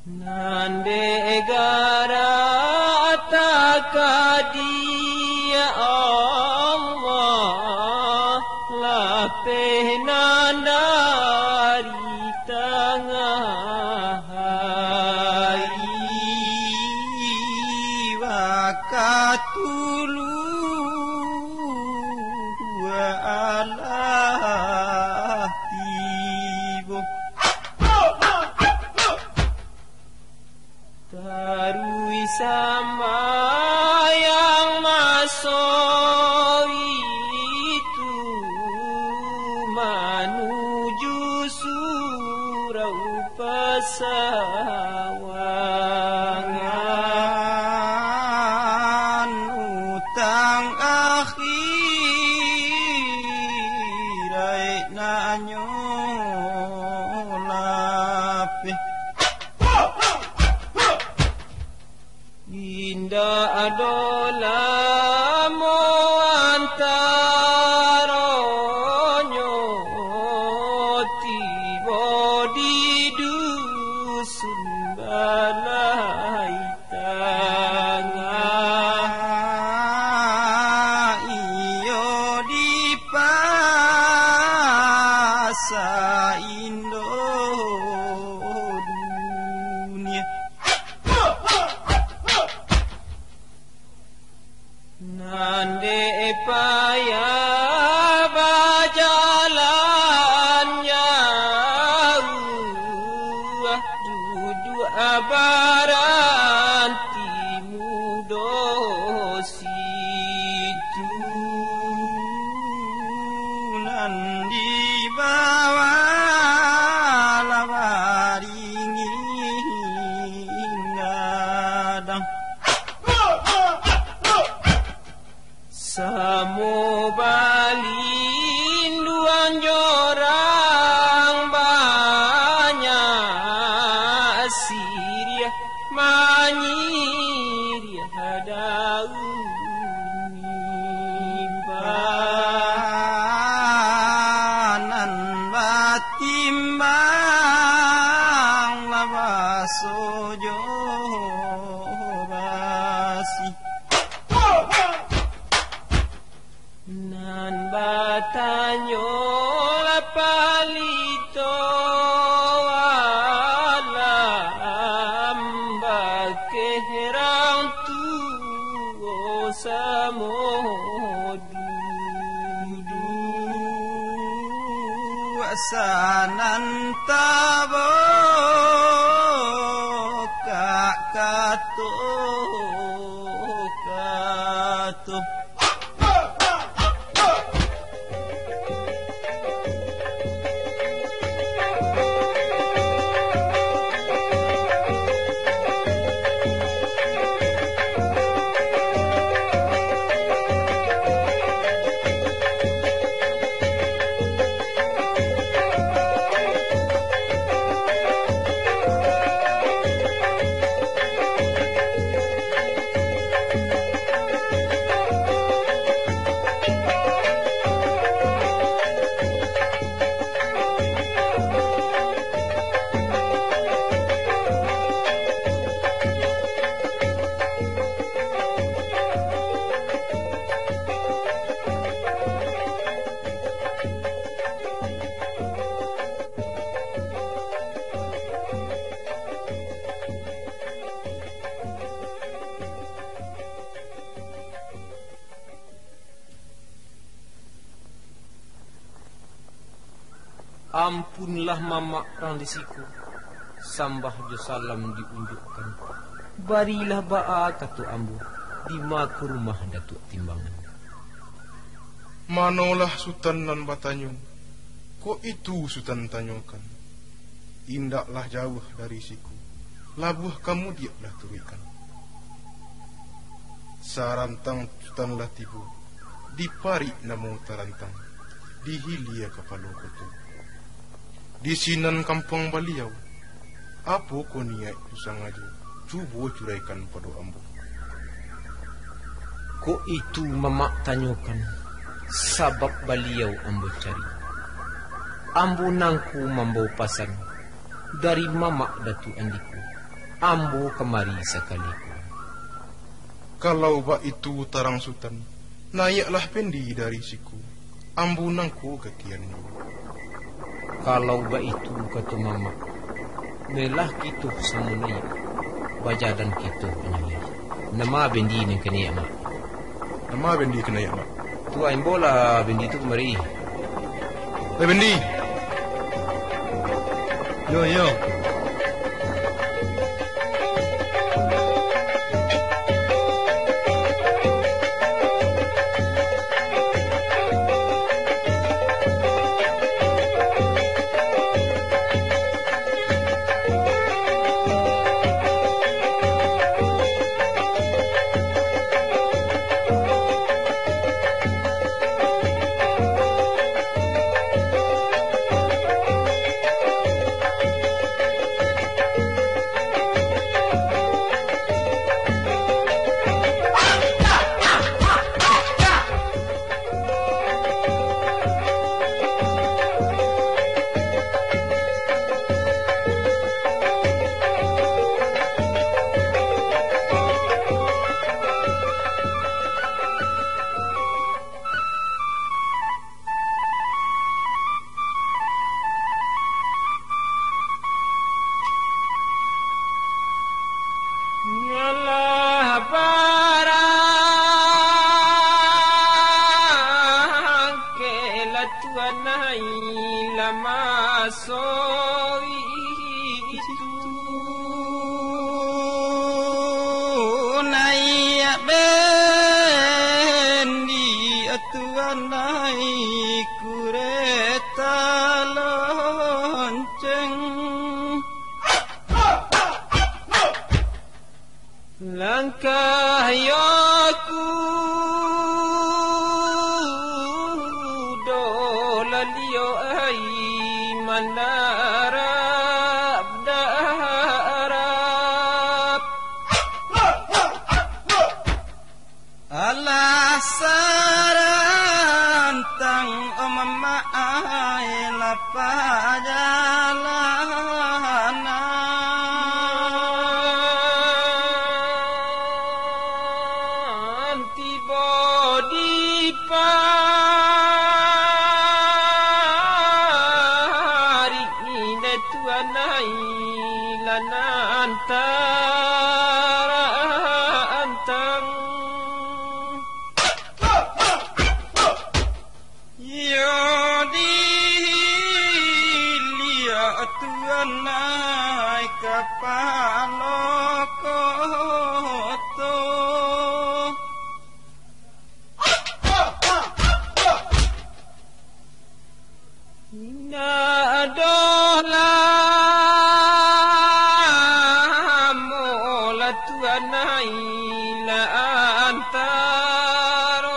Nan dek gara takadiak Allah, lapeh nan dari tangah hari, wakatu luhua alah tibo. Taruih sambayang maso itu, manuju surau pasawangan, utang akhiraik nanyo lapeh. Indak ado lamo antaronyo, tibo di dusun Balai Tangah, iyo di Pasa Indo Dunia. Nan dek payah bajalan jauah, duduak baranti mudo situ. Nan di bawah lah baringin gadang. Samo balinduang jo urang banyak, siriah manyiriah daun nipah. Nan batimbang lah baso jo basi. Nan batanyo lah palito alam, bakeh urang tuo samo duduak sanan tabokak kato-kato. Ampunlah mamak rang di siko, sambah jo salam diunjuakkan. Barilah baa kato ambo, dima ka rumah Datuak Timbangan. Manolah Sutan nan batanyo, kok itu Sutan tanyokan. Indaklah jauah dari siko, labuah ka mudiak lah turuikkan. Sarantang Sutan lah tibo, di parik namo tarantang, di hilia kapalo koto. Di sinan kampuang baliau, apo ko niaik tu sangajo, cubo curaikan pado ambo. Kok itu mamak tanyokan, sabab baliau ambo cari. Ambo nangko mambawo pasan dari mamak Datuak Andiko, ambo kamari sakali ko. Kalau baitu tarang Sutan, naiaklah Pendi dari siko, ambo nangko gakian juo. Kalau baitu kato mamak, malah kito samo naiak, bajalan kito panjang lai. Nama Bendi nan ka naiak, Mak? Nama Bendi ka naiak, Mak? Tu, a, imbolah Bendi tu kamari. Hei, Bendi! Yo, yo. Ngalah barang kela tuanai lama sowi itu. Naiak Bendi tuanai kureta lonceng. Langkah yo kudo lalio ai mandarap-darap. Alah sarantang, o mamak ai, lah pajalanan. Tibo di parik, tuanai lah nan tarantang. Iyo diliak tuanai kapalo koto. Indak doh lamo lah tuanai lah antaronyo.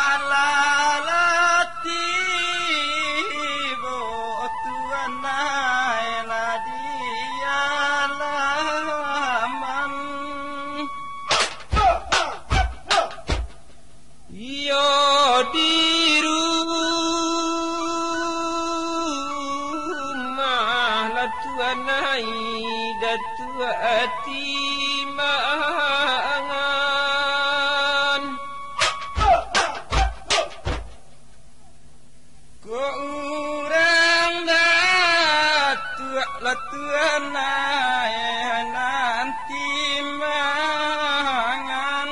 Alah lah tibo tuanai lah di alaman. Iyo di rumah lah tuanai Datuak Timbangan. Ko urang Datuak lah tuanai nan Timbangan.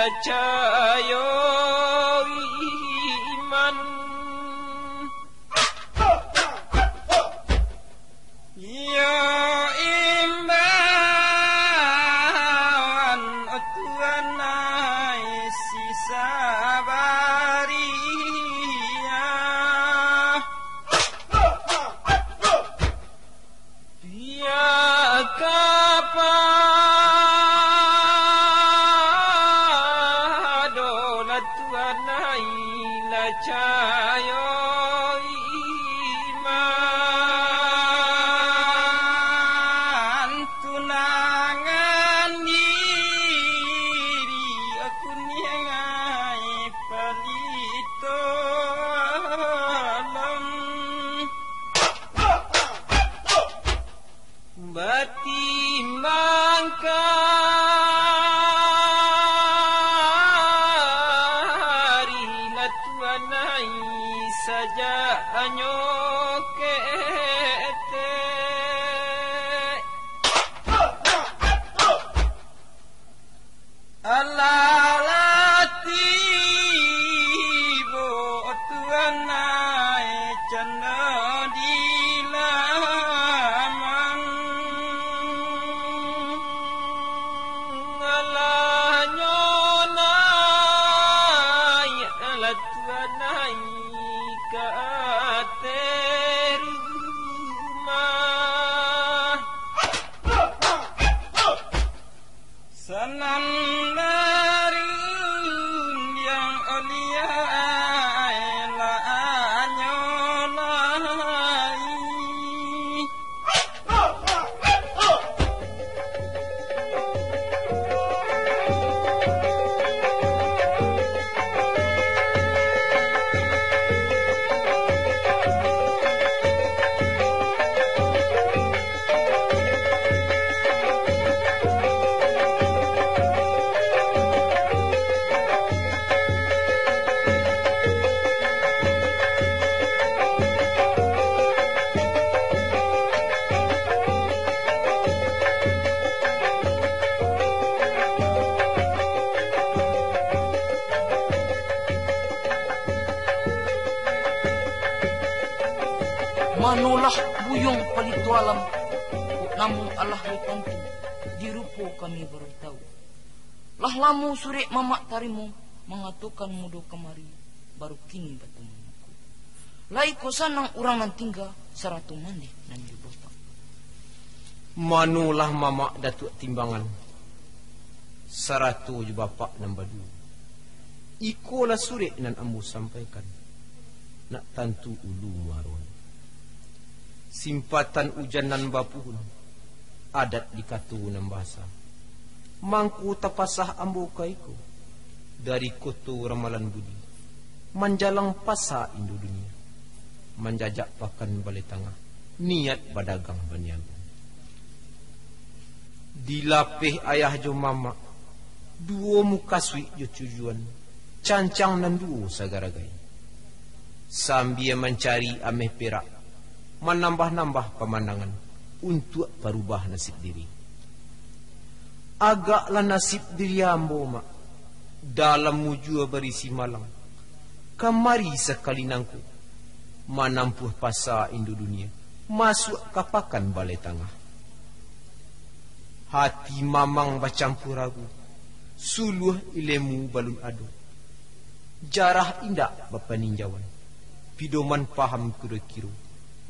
Cayo iman. Ya imbauan Tuhan ai si sabariah. Pihak kapado lah Tuhan ai lah cayo iman. Tunangan diri aku ni ai palito alam. Batimbang kari lah Tuhan ai sajak anyo ketek. Alah lah tibo Tuhan ai cando di laman. Alah nyo naiak lah Tuhan ai ka ateh rumah. Sanan darun yang oliah lah anyo lai. Manolah buyuang palito alam, kok namuah alah yo tantu, di rupo kami baru tahu. Lah lamo surek mamak tarimo, mangatokan mudo kamari, baru kini batamu. Lai ko sanang urang nan tingga, sarato mandeh nan jo bapak. Manolah mamak Datuak Timbangan, sarato jo bapak nan baduo. Ikolah surek nan ambo sampaikan, nak tantu ulu muaronyo. Simpatan ujan nan bapuhun, adat di kato nan basa. Mangko tapasah ambo ka iko, dari koto Ramalan Budi, manjalang pasa Indo Dunia, manjajak pakan Balai Tangah, niat badagang baniago. Dilapeh ayah jo mamak, duo mukasuik jo tujuan, cancang nan duo sagaragai. Sambia mancari ameh perak, manambah-nambah pamandangan, untuak parubah nasib diri. Agaklah nasib diri ambo, Mak, dalam mujua barisi malang. Kamari sakali nangko, manampuah pasa Indo Dunia, masuak ka pakan Balai Tangah. Hati mamang bacampua ragu, suluah ilemu balun ado. Jarah indak bapaninjauan, pidoman paham kiro-kiro,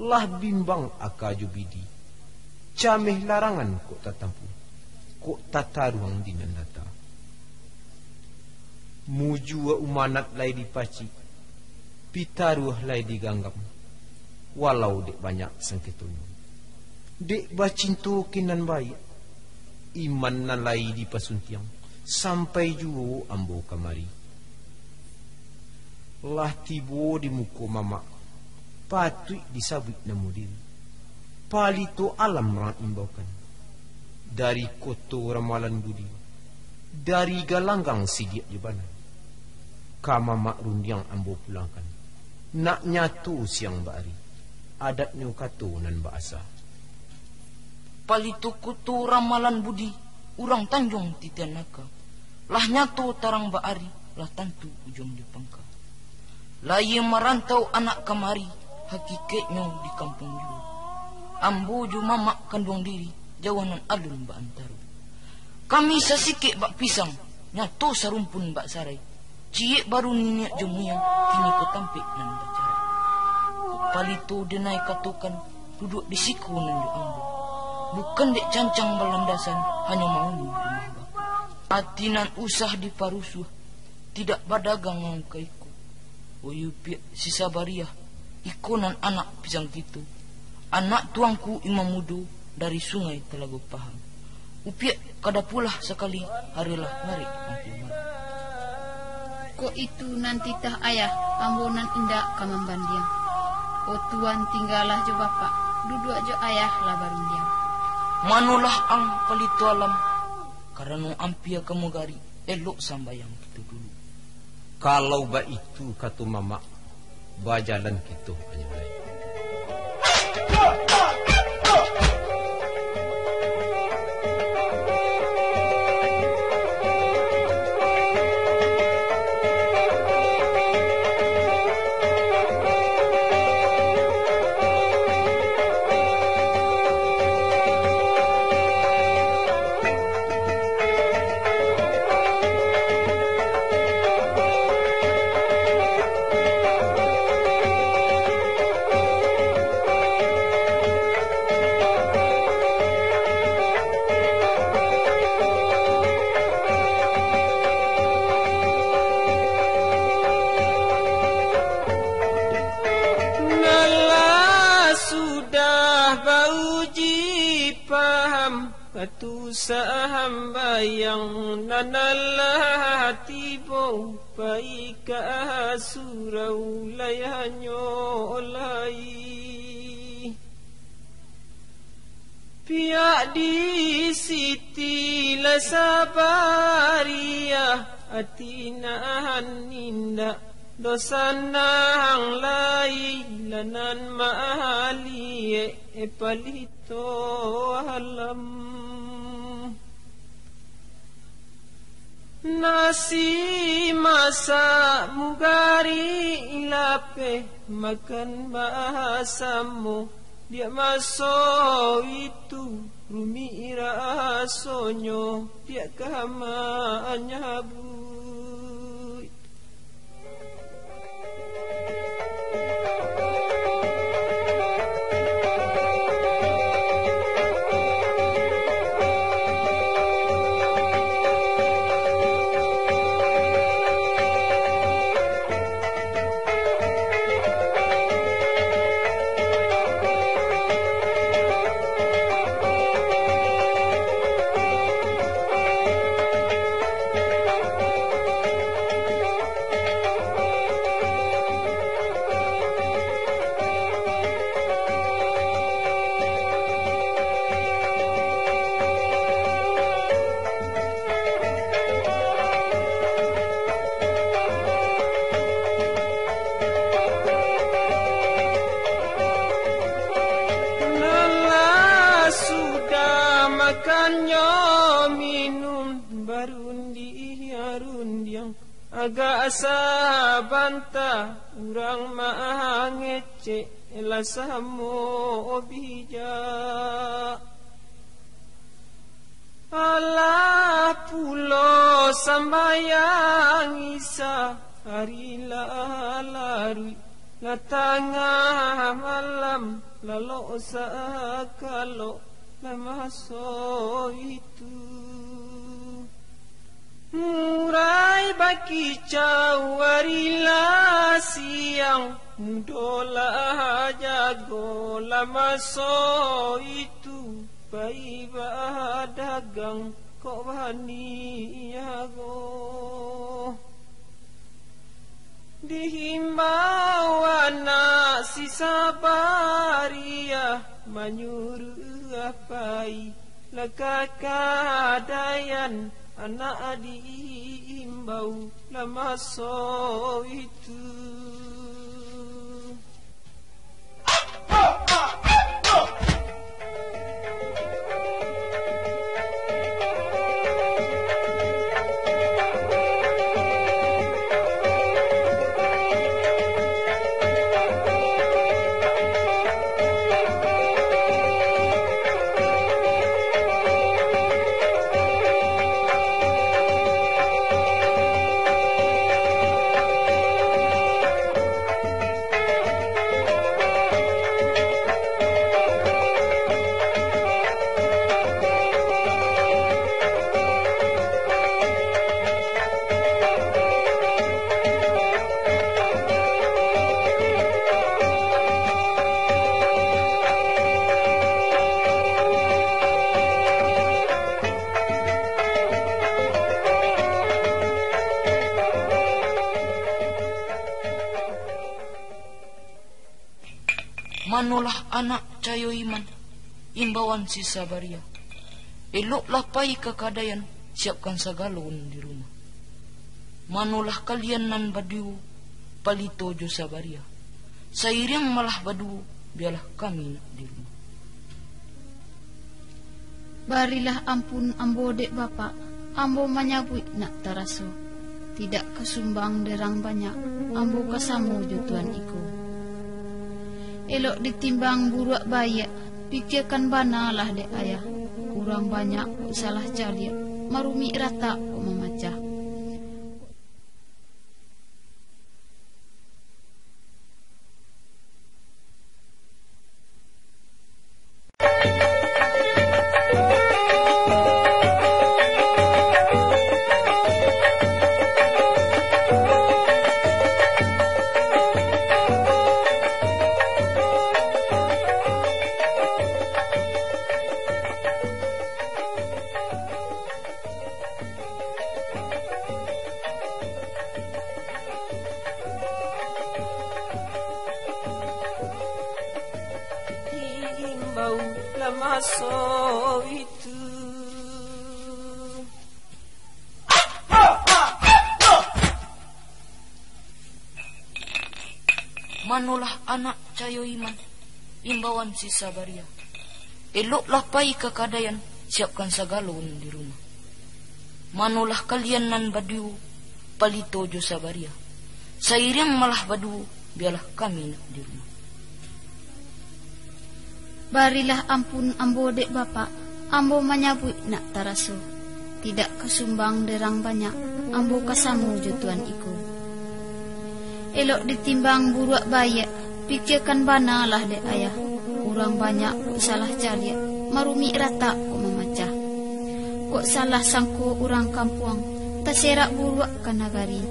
lah bimbang aka jo bidi. Cameh larangan kok tatampuah, kok tataruang di nan data. Mujua umanat lai dipacik, pitaruah lai diganggam, walau dek banyak sangketonyo. Dek bacinto ka nan baiak, iman nan lai dipasuntiang, sampai juo ambo kamari. Lah tibo di muko mamak, patuik disabuik namo diri. Palito alam rang imbaukan. Dari koto Ramalan Budi, dari galanggang sidiak jo bana. Ka mamak rundiang ambo pulangkan. Nak nyato siang baari, adatnyo kato nan baasa. Palito koto Ramalan Budi, urang Tanjuang Titian Naka. Lah nyato tarang ba ari, lah tantu ujuang jo pangka. Layie marantau anak kamari, hakikaiknyo di kampuang juo. Ambo jo mamak kanduang diri, jauah nan alun ba-antaro. Kami sasikek bak pisang, nyato sarumpun bak sarai. Ciek baru niniak jo muyang, kini ko tampek nan bacarai. Palito denai katokan, duduak di siko nan jo ambo. Bukan dek cancang balandasan, hanyo mauni rumah bako. Ati nan usah diparusuah, tidak badagang nan ka iko. Oyo piak si Sabariah, iko nan anak pisang kito. Anak tuangku Imam Mudo dari Sungai Talago Pahang. Upiak kada pulah sakali, harilah narik angku mari. Kok itu nan titah ayah, ambo nan indak ka mambandiang. O tuan tinggalah jo bapak, duduak jo ayah lah barundiang. Manolah ang palito alam, karano ampia ka magari, elok sambayang kito dulu. Kalau baitu kato mamak, bajalan kito, Panyamalai. Nan lah sudah bauji paham, kato sambayang nan lah tibo, pai ka surau layanyo lai. Piak di Siti lah Sabariah, ati nan indak dosa nan lai, lah nan maaliek palito alam. Nasi masak mugari lapeh, makan basamo. Diak maso itu rumik rasonyo, diak ka manyabuik. Nan lah sudah makan jo minum, barundiang-rundiang, agak sabanta urang mangecek, lah samo bijak. Alah pulo sambayang Isya, ari lah laruik, lah tangah malam, lalok sakalok, lah maso itu. Murai bakicau ari lah siang, mudo lah jago, lah maso itu. Pai badagang kok baniago. Dihimbau anak si Sabariah, manyuruah pai lah ka gadaian, anak dihimbau lah maso itu. Manolah anak cayo iman, imbauan si Sabaria. Eloklah pai ka kadaian, siapkan sagalo di rumah. Manolah kalian nan baduo, Palito jo Sabaria. Sairiang malah baduo, bialah kami nak di rumah. Barilah ampun ambo dek Bapak, ambo manyabuik nak taraso. Tidak ka sumbang derang banyak, ambo ka samo jo Tuan iko. Elok ditimbang buruak baiak, pikiakan banalah dek Ayah. Urang banyak kok salah caliak, marumik ratak kok mamacah. Diimbau lah maso itu. Manolah anak cayo iman, imbauan si Sabaria. Eloklah pai ka kadaian, siapkan sagalo di rumah. Manolah kalian nan baduo, Palito jo Sabaria. Sairiang malah baduo, bialah kami nak di rumah. Barilah ampun ambo dek Bapak, ambo manyabuik nak taraso. Tidak ka sumbang derang banyak, ambo ka samo jo Tuan iko. Elok ditimbang buruak baiak, pikiakan banalah dek Ayah. Urang banyak kok salah caliak, marumik ratak kok mamacah. Kok salah sangko urang kampuang, taserak buruak ka nagari.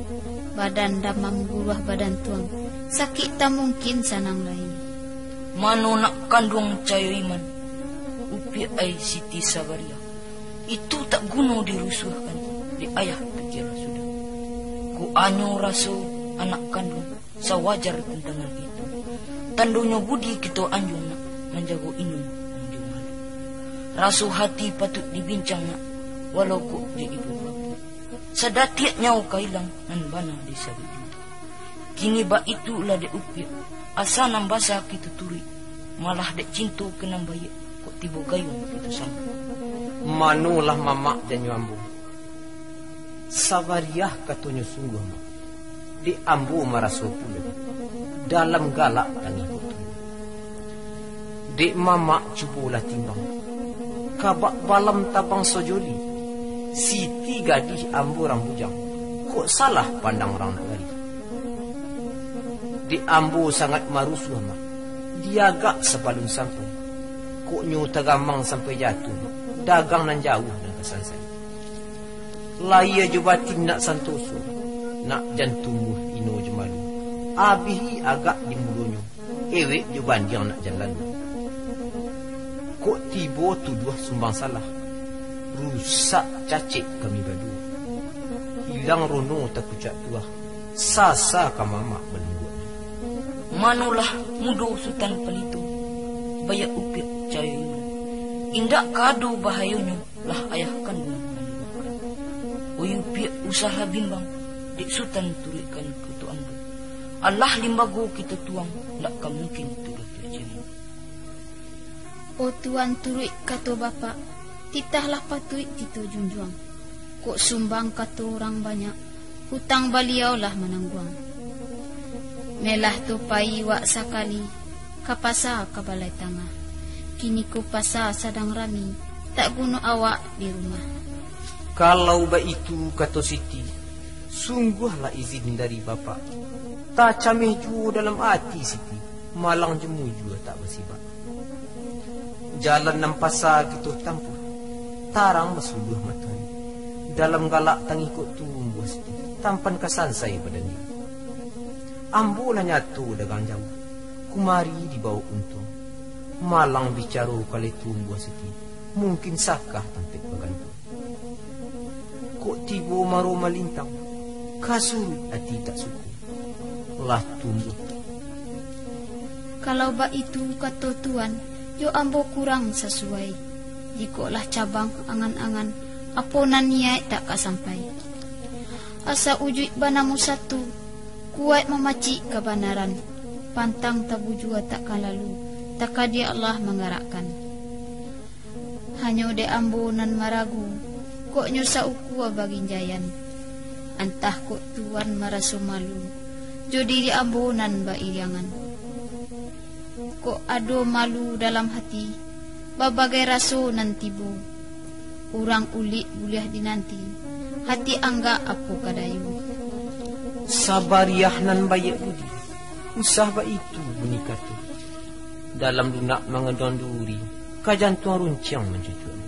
Badan damam guruah badan tuang, sakik tak mungkin sanang lai. Mano nak kanduang cayo iman, upiak ai Siti Sabaria. Itu tak guno dirusuahkan, dek Ayah pikialah sudah. Kok anyo raso anak kanduang, sawajar tantangan itu. Tandonyo budi kito anjuang nak, manjago inun nan jo malu. Raso hati patuik dibincang nak, walau kok dek ibu bapak. Sadatiak nyawo ka ilang nan bana disabik cinto. Kini baitu lah dek upiak, asa nan basa kito turuik, malah dek cinto ka nan baiak, kok tibo gayuang kito sambah. Manolah mamak janyo ambo. Sabariah katonyo sungguah, Mak. Dek ambo maraso pulo, dalam galak tangih kok tu. Dek mamak cubolah timbang, kabak balam tabang sojoli, Siti gadih ambo rang bujang, kok salah pandang rang nak gali. Dek ambo sangat marusuah, Mak, diagak sabalun sampai, kok nyo tagamang sampai jatuah, Mak, dagang nan jauah nan ka sansai. Lahia jo batin nak santoso, nak jan tumbuah ino jo malu. Abih agak di mulonyo, ewek jo bandiang nak jan lalu. Kok tibo tuduah sumbang salah, rusak cacek kami baduo. Ilang rono takucak tuah, sasa ka mamak balungguak. Manolah mudo Sutan Palito, baiak upiak cayo iman. Indak ka ado bahayonyo, lah ayah kanduang manduahkan. Oih upiak usahlah bimbang, dek Sutan turuikkan kato ambo. Alah limbago kito tuang, ndak ka mungkin tuduah tucimu. O Tuan turuik kato Bapak, titahlah patuik kito junjuang. Kok sumbang kato urang banyak, hutang Baliau lah manangguang. Melah tu pai wak sakali, ka pasa ka Balai Tangah. Kiniko pasa sadang rami, tak guno awak di rumah. Kalau baitu kato Siti, sungguahlah izin dari Bapak. Tacameh juo dalam ati Siti, malang jo mujua tak basibak. Jalan nan pasa kito tampuah, tarang basuluah matoari. Dalam galak tangih kok tumbuah Siti, tampan ka sansai badan diri. Ambo lah nyato dagang jauah, kumari dibaok untuang. Malang bicaro kalai tumbuah Siti, mungkin sakah tampek bagantuang. Kok tibo maro malintang, ka suruik ati tak suko. Lah tumbuah Kalau baitu kato Tuan, jo ambo kurang sasuai. Jikok lah cabang angan-angan, apo nan niaik tak ka sampai. Asa ujuik banamo satu, kuaik mamacik kabanaran, pantang tabujua tak ka lalu, takadiah Allah manggarakkan. Hanyo dek ambo nan maragu, kok nyo saukua baginjaian. Antah kok Tuan maraso malu, jo diri ambo nan bairiangan. Kok ado malu dalam hati, babagai raso nan tibo. Urang ulik buliah dinanti, hati anggak apo ka dayu. Sabariah nan baiak budi, usah baitu bunyi kato. Dalam lunak manganduang duri, ka jantuang runciang mancucuak.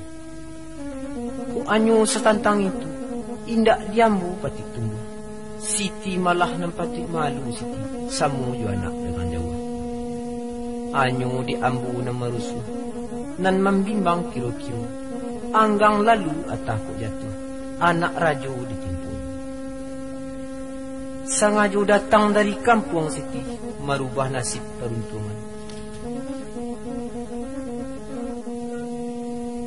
Kok anyo satantang itu, indak di ambo patik tumbuah. Siti malah nan patuik malu Siti, samo jo anak dangan jauah. Anyo dek ambo nan marusuah, nan mambimbang kiro-kiro, anggang lalu atah kok jatuah, anak rajo ditimpo. Sangajo datang dari kampuang Siti, marubah nasib paruntuangan.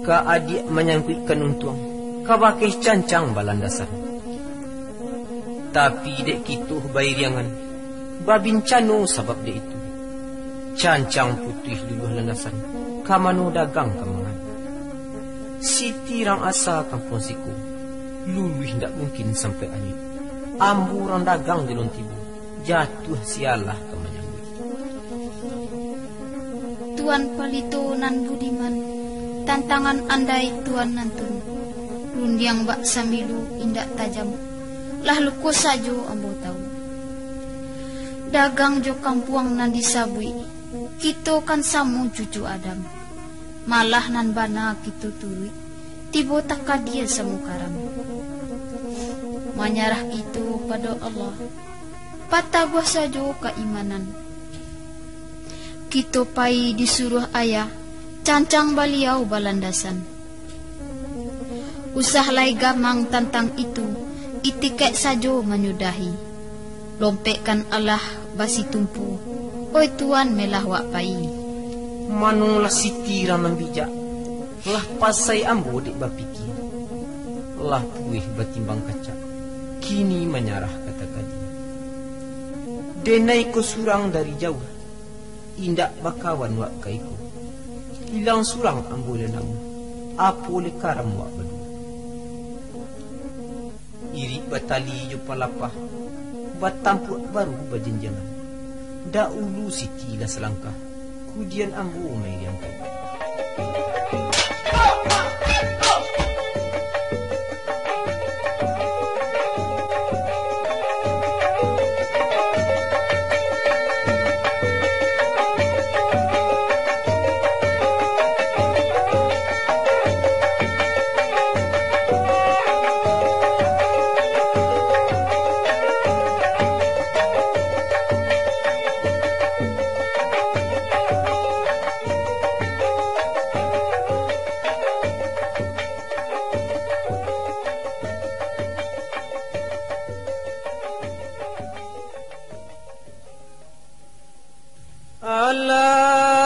Ka adiak manyangkuikkan untuang, kabakeh cancang balandasan. Tapi dek kito bairiangan, babincano sabab dek itu. Cancang putuih luluah landasan, ka mano dagang ka mangadu. Siti rang asa kampuang siko, luluih ndak mungkin sampai anyuik. Ambo rang dagang di lon tibo, jatuah sialah ka manyambuik. Tuan Palito nan budiman, tantangan andai Tuan nantun. Rundiang bak samilu indak tajam, lah luko sajo ambo tawu. Dagang jo kampuang nan disabuik, kito kan samo cucu Adam. Malah nan bana kito turuik, tibo takadie samo karam. Manyarah kito pado Allah, pataguah sajo kaimanan. Kito pai disuruah ayah, cancang baliau balandasan. Usah lai gamang tantang itu, itikaik sajo manyudahi. Lompekkan alah basitumpu, oi Tuan, melah wak pai. Manolah Siti rang nan bijak, lah pasai ambo dek bapikia, lah puih batimbang kacak, kini manyarah ka takadie. Denai ko surang dari jauah, indak bakawan wak ka iko. Ilang surang ambo nan namuah, apo le karam wak baduo. Irik batali jo palapah, batampuak baru bajanjangan. Dahulu Siti lah salangkah, kudian ambo mairiangkan.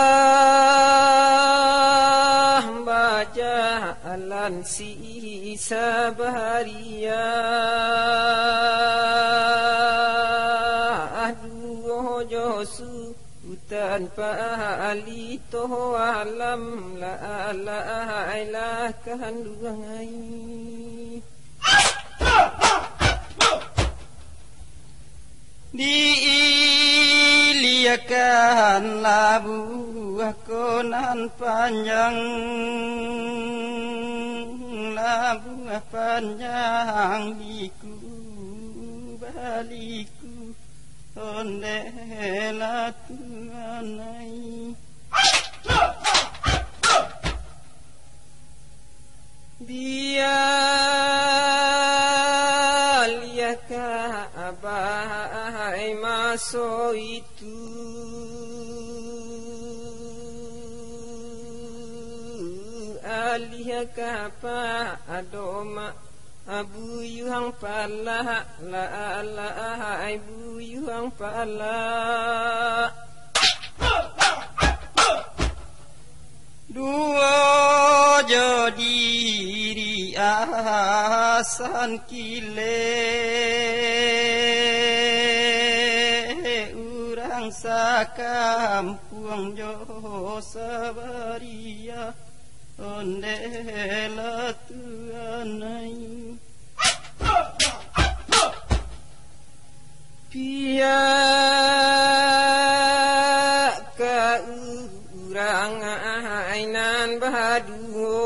Alah bajalan si Sabariah, duo jo Sutan Palito, alam lah, lah, lah kanduang ai. Diiliakan labuah ko nan panjang, labuah panjang di kubaliku, ondeh lah Tuan ai. Dialiahkah abah ai maso itu, aliahkah pado mak, buyuang pala, lah, lah ai buyuang pala. Duo jo diri Hasan Kilek, urang sakampuang jo sabariah, ondeh lah tuan ai. Pihak ka urang ai nan baduo,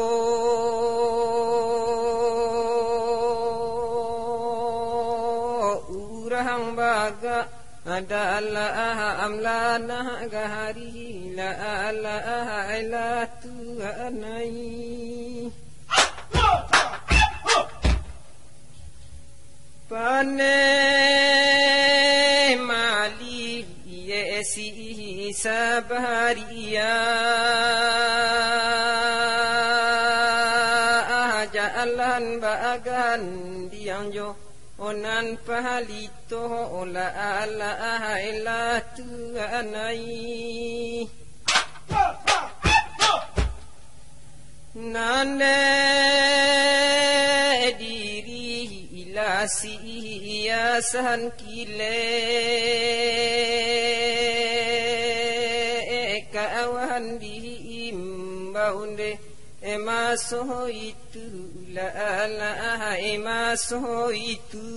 urang bagak adalah amlanah gahari lah alah ai lah tuan ai. Paneh malih iye si sabariah, jalan bagandiang jo onan palito lah alah ai lah tuan ai. Nan dek diri lah si Hasan Kilek, kawan diimbau ndeh maso itu lah alah ai maso itu.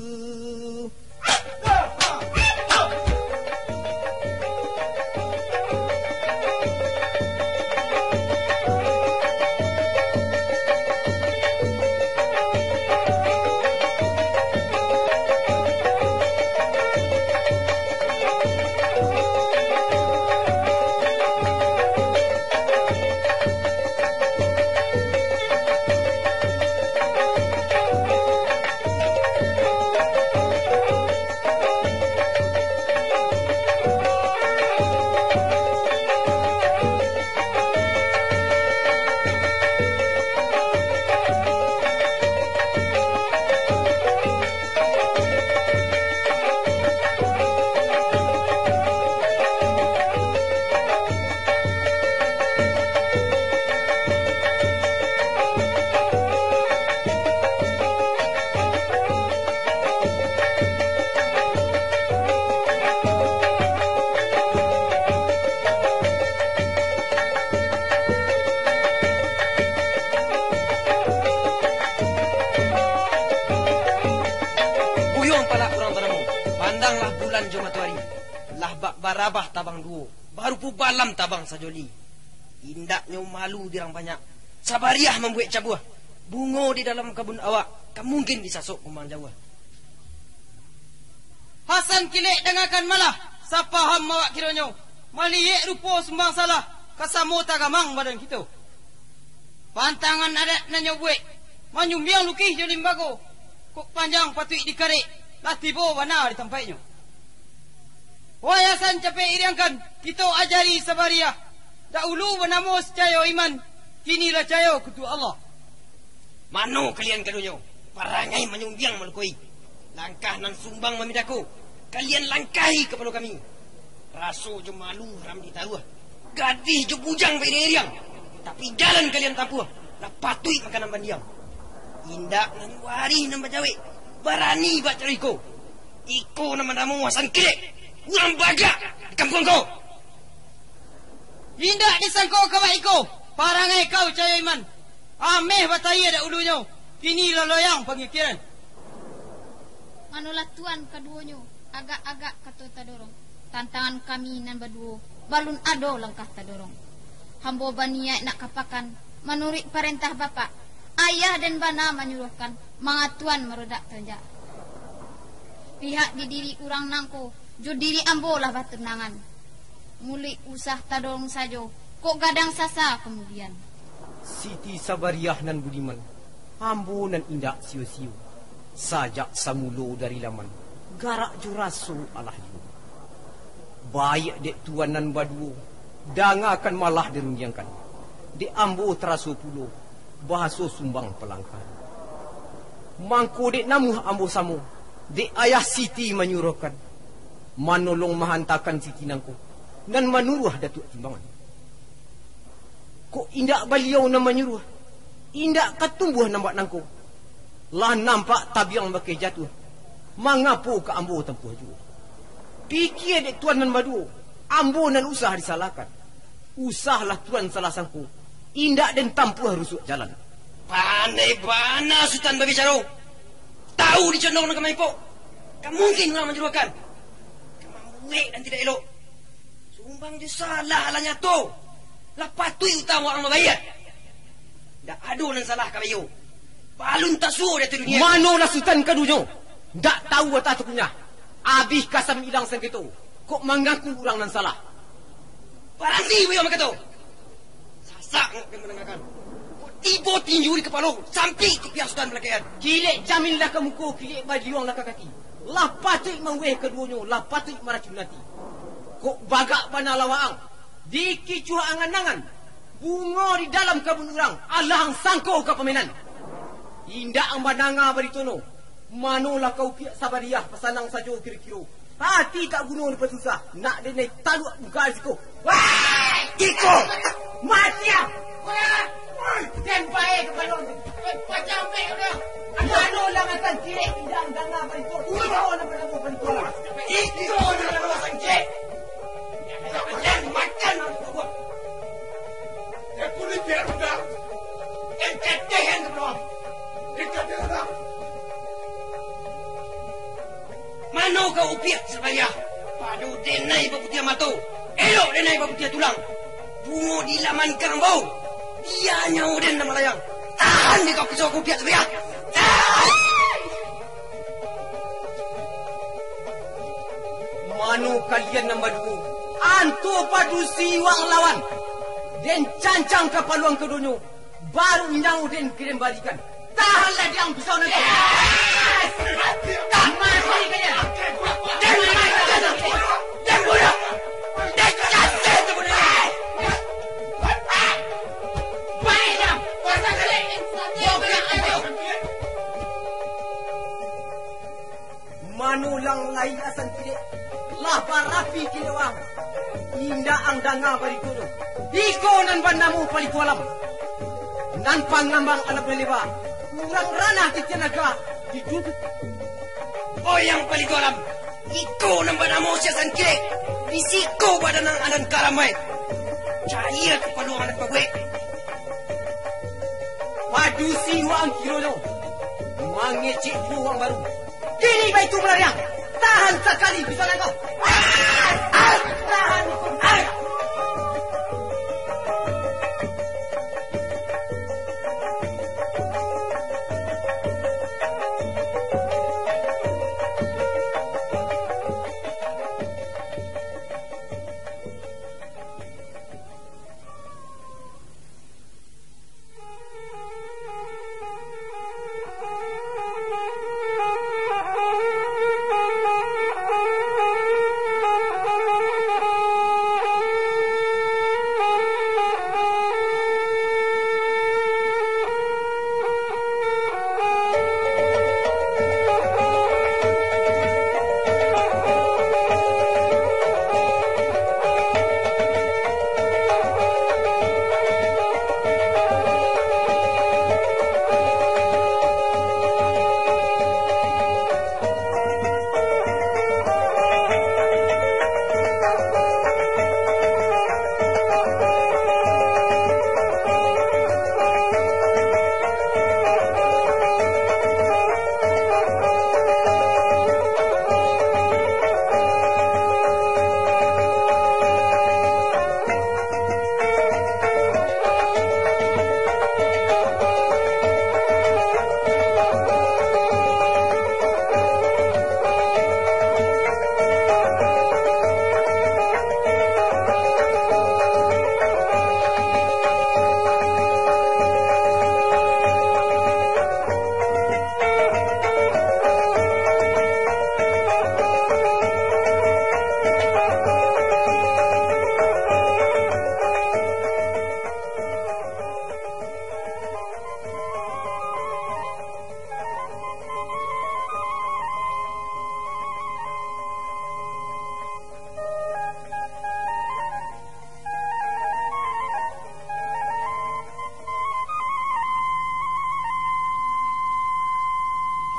Buyuang palak urang tanamo, pandanglah bulan jo matoari, lah bak barabah tabang duo, barupo balam tabang sajoli. Indaknyo malu di urang banyak, sabariah mambuek cabuah, bungo di dalam kabun awak, ka mungkin disasok kumbang jauah. Hasan Kilek, dangakan malah, sapaham awak kironyo, maliek rupo sumbang salah, ka samo tagamang badan kito. Pantangan adat nan nyo buek, manyumbiang lukih jo limbago, kok panjang patuik dikarek, lah tibo bana di tampaiknyo. Wai Hasan, capek iriangkan, kito ajari sabariah, dahulu banamo sacayo iman, kini lah cayo kutuak Allah. Mano kalian kadonyo? Parangai manyumbiang malukoi. Langkah nan sumbang mamindako, kalian langkahi kapalo kami. Raso jo malu haram ditaruah. Gadih jo bujang bairiang-iriang. Tapi jalan kalian tampuah, lah patuik makanan bandiang. Indak nan warih nan bajawek, barani bak caro iko. Iko nan banamo Hasan Kilek, urang bagak di kampuang ko. Indak disangko kabak iko, parangai kau cayo iman. Ameh batayie dahulunyo, kini lah loyang pangikiran. Manolah tuan kaduonyo, agak-agak kato tadorong. Tantangan kami nan baduo, balun ado langkah tadorong. Hambo baniaik nak ka pakan, manuruik parentah bapak, ayah den bana manyuruahkan, mangatuan marodak tanjak. Pihak di diri urang nangko, jo diri ambo lah batunangan. Muluik usah tadorong sajo, kok gadang sasa kamudian. Siti Sabariah nan budiman, ambo nan indak sio-sio. Sajak samulo dari laman, garak jo raso alah iyo. Baiak dek tuan nan baduo, dangakan malah dirundiangkan. Dek ambo taraso pulo, bahaso sumbang palangkahan. Mangko dek namuah ambo samo, dek ayah Siti manyuruahkan, manolong mahantakan Siti nangko, nan manuruah Datuak Timbangan. Kok indak Baliau nan manyuruah, indak ka tumbuah nan bak nangko. Lah nampak tabiang bakeh jatuah, mangapo ka ambo tampuah juo? Pikia dek Tuan nan baduo, ambo nan usah disalahkan. Usahlah Tuan salah sangko, indak den tampuah rusuak jalan. Pandai bana Sutan babicaro. Tahu di condong nan ka maipok. Ka mungkin urang manjuruahkan. Ka mambuek nan tidak elok. Sumbang jo salah lah nyato. Lah patuik utang urang babayia. Ndak ado nan salah ka baiyo. Balun tasuo di ateh dunia. Manolah Sutan kaduonyo? Ndak tahu atah takunyah. Abih kasam ilang sangketo. Kok mangaku urang nan salah? Baranti baiyo makato. Sasak ngok den mandangakan. Kok tibo tinju di kapalo, sampik kupiah Sutan balakaian. Kilek camin lah ka muko, kilek baliuang lah ka kaki. Lah patuik mauweh kaduonyo, lah patuik maracun ati. Kok bagak bana lawaang, dikicuah angan-angan. Bungo di dalam kabun urang, alah ang sangko ka pamenan. Indak ang mandanga barito no. Manolah ka upiak sabariah, pasanang sajo kiro-kiro. Ati tak guno dipasusah, nak denai taluak buka risiko. Wai! Iko! Mati ah! Wai! Den bae kapalo tu. Pacah ampek udah. Manolah matan ciek, indak ang danga barito. Iko nan banamo barito. Iko nan banamo sangkek. Den makan nan babuak. Den pulih biar udah. Den katehan tu doang. Den katehan udah. Mano ka upiak sabariah? Pado denai baputiah mato, elok denai baputiah tulang. Bungo di laman karambau, bia nyawo den nan malayang. Tahan di kau piso ka upiak sabariah. Tahan! Mano kalian nan baduo? Anto padusi wak lawan. Den cancang ka paluang kaduonyo. Baru nyawo den ka den balikan. Tahanlah diang pisau nan tu. Tahan! Mati kalian. Den mati. Den bunuh. Den kasih tu bunuh. Baik, diam. Kuasa kalian. Bawa pulang aja. Mano lang lai asan kilek, lah barapi kilek wang. Indak ang danga barito tu. Iko nan banamo Palito Alam, nan pangambang alam nan leba, urang ranah titian naga dituntut. Oyang Palito Alam, iko nan banamo si asan kilek, di siko badan ang anan karamai. Cayia ka paluang anak babuek. Padusi wang kironyo mangecek duo wang baru. Kini baitu balariang. Tahan sakali pisau nan ko. Ah! Ah! Tahan. Ah!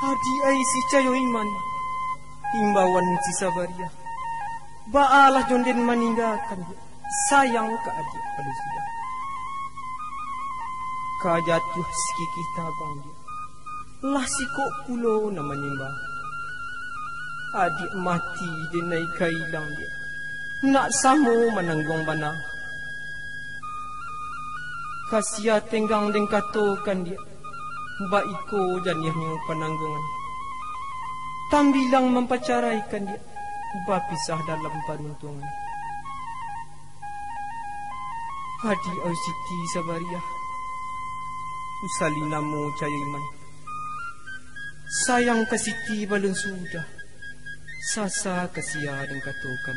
Adiak ai si Cayo Iman, imbauan si Sabariah, baalah jo den maninggakan diak, sayang ka adiak palu sudah. Ka jatuah sikikih tabang diak, lah sikok pulo nan manyumbang. Adiak mati den ai ka ilang diak, nak samo manangguang bana. Ka sia tenggang den katokan diak, baiko janiahnyo panangguangan. Tambilang mampacaraikan diak, bapisah dalam paruntuangan. Adiak au Siti Sabariah, usali namo Cayo Iman. Sayang ka Siti balun sudah, sasa ka sia den katokan.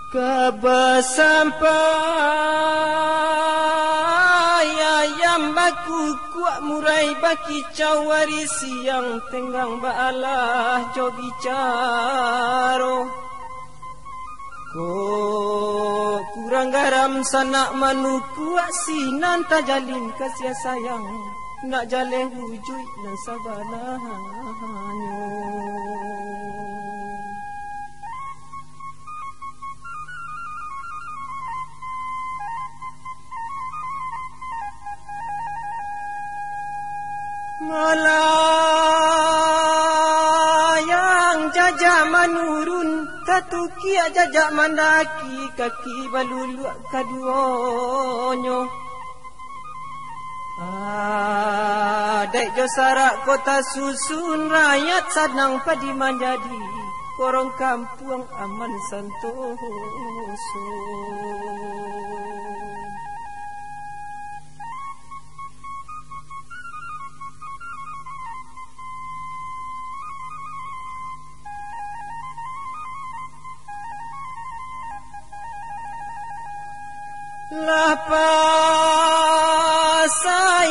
Ka basampai ayam bakukuak, murai bakicau, ari siang tenggang baalah jo bicaro. Kok kurang garam sanak manukuak, sinan tajalin ka sia sayang, nak jaleh wujuik nan sabananyo. Malayang jajak manurun, tatukiak jajak mandaki, kaki baluluak kaduonyo. Adaik jo sarak kota susun, rakyat sanang padi manjadi, korong kampuang aman santoso. Lah pasai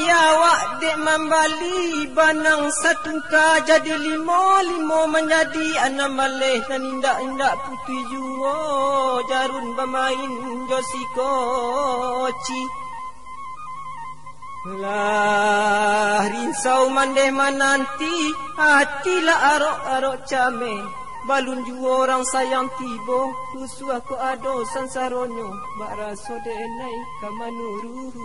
awak dek mambali, banang satungka jadi limo, limo manjadi anam baleh, nan indak-indak putuih juo, jarun bamain jo si koci. Lah rinsau mandeh mananti, ati lah arok-arok cameh. Balun juo urang sayang tibo, rusuah kok ado sansaronyo, bak raso denai ka manuruik.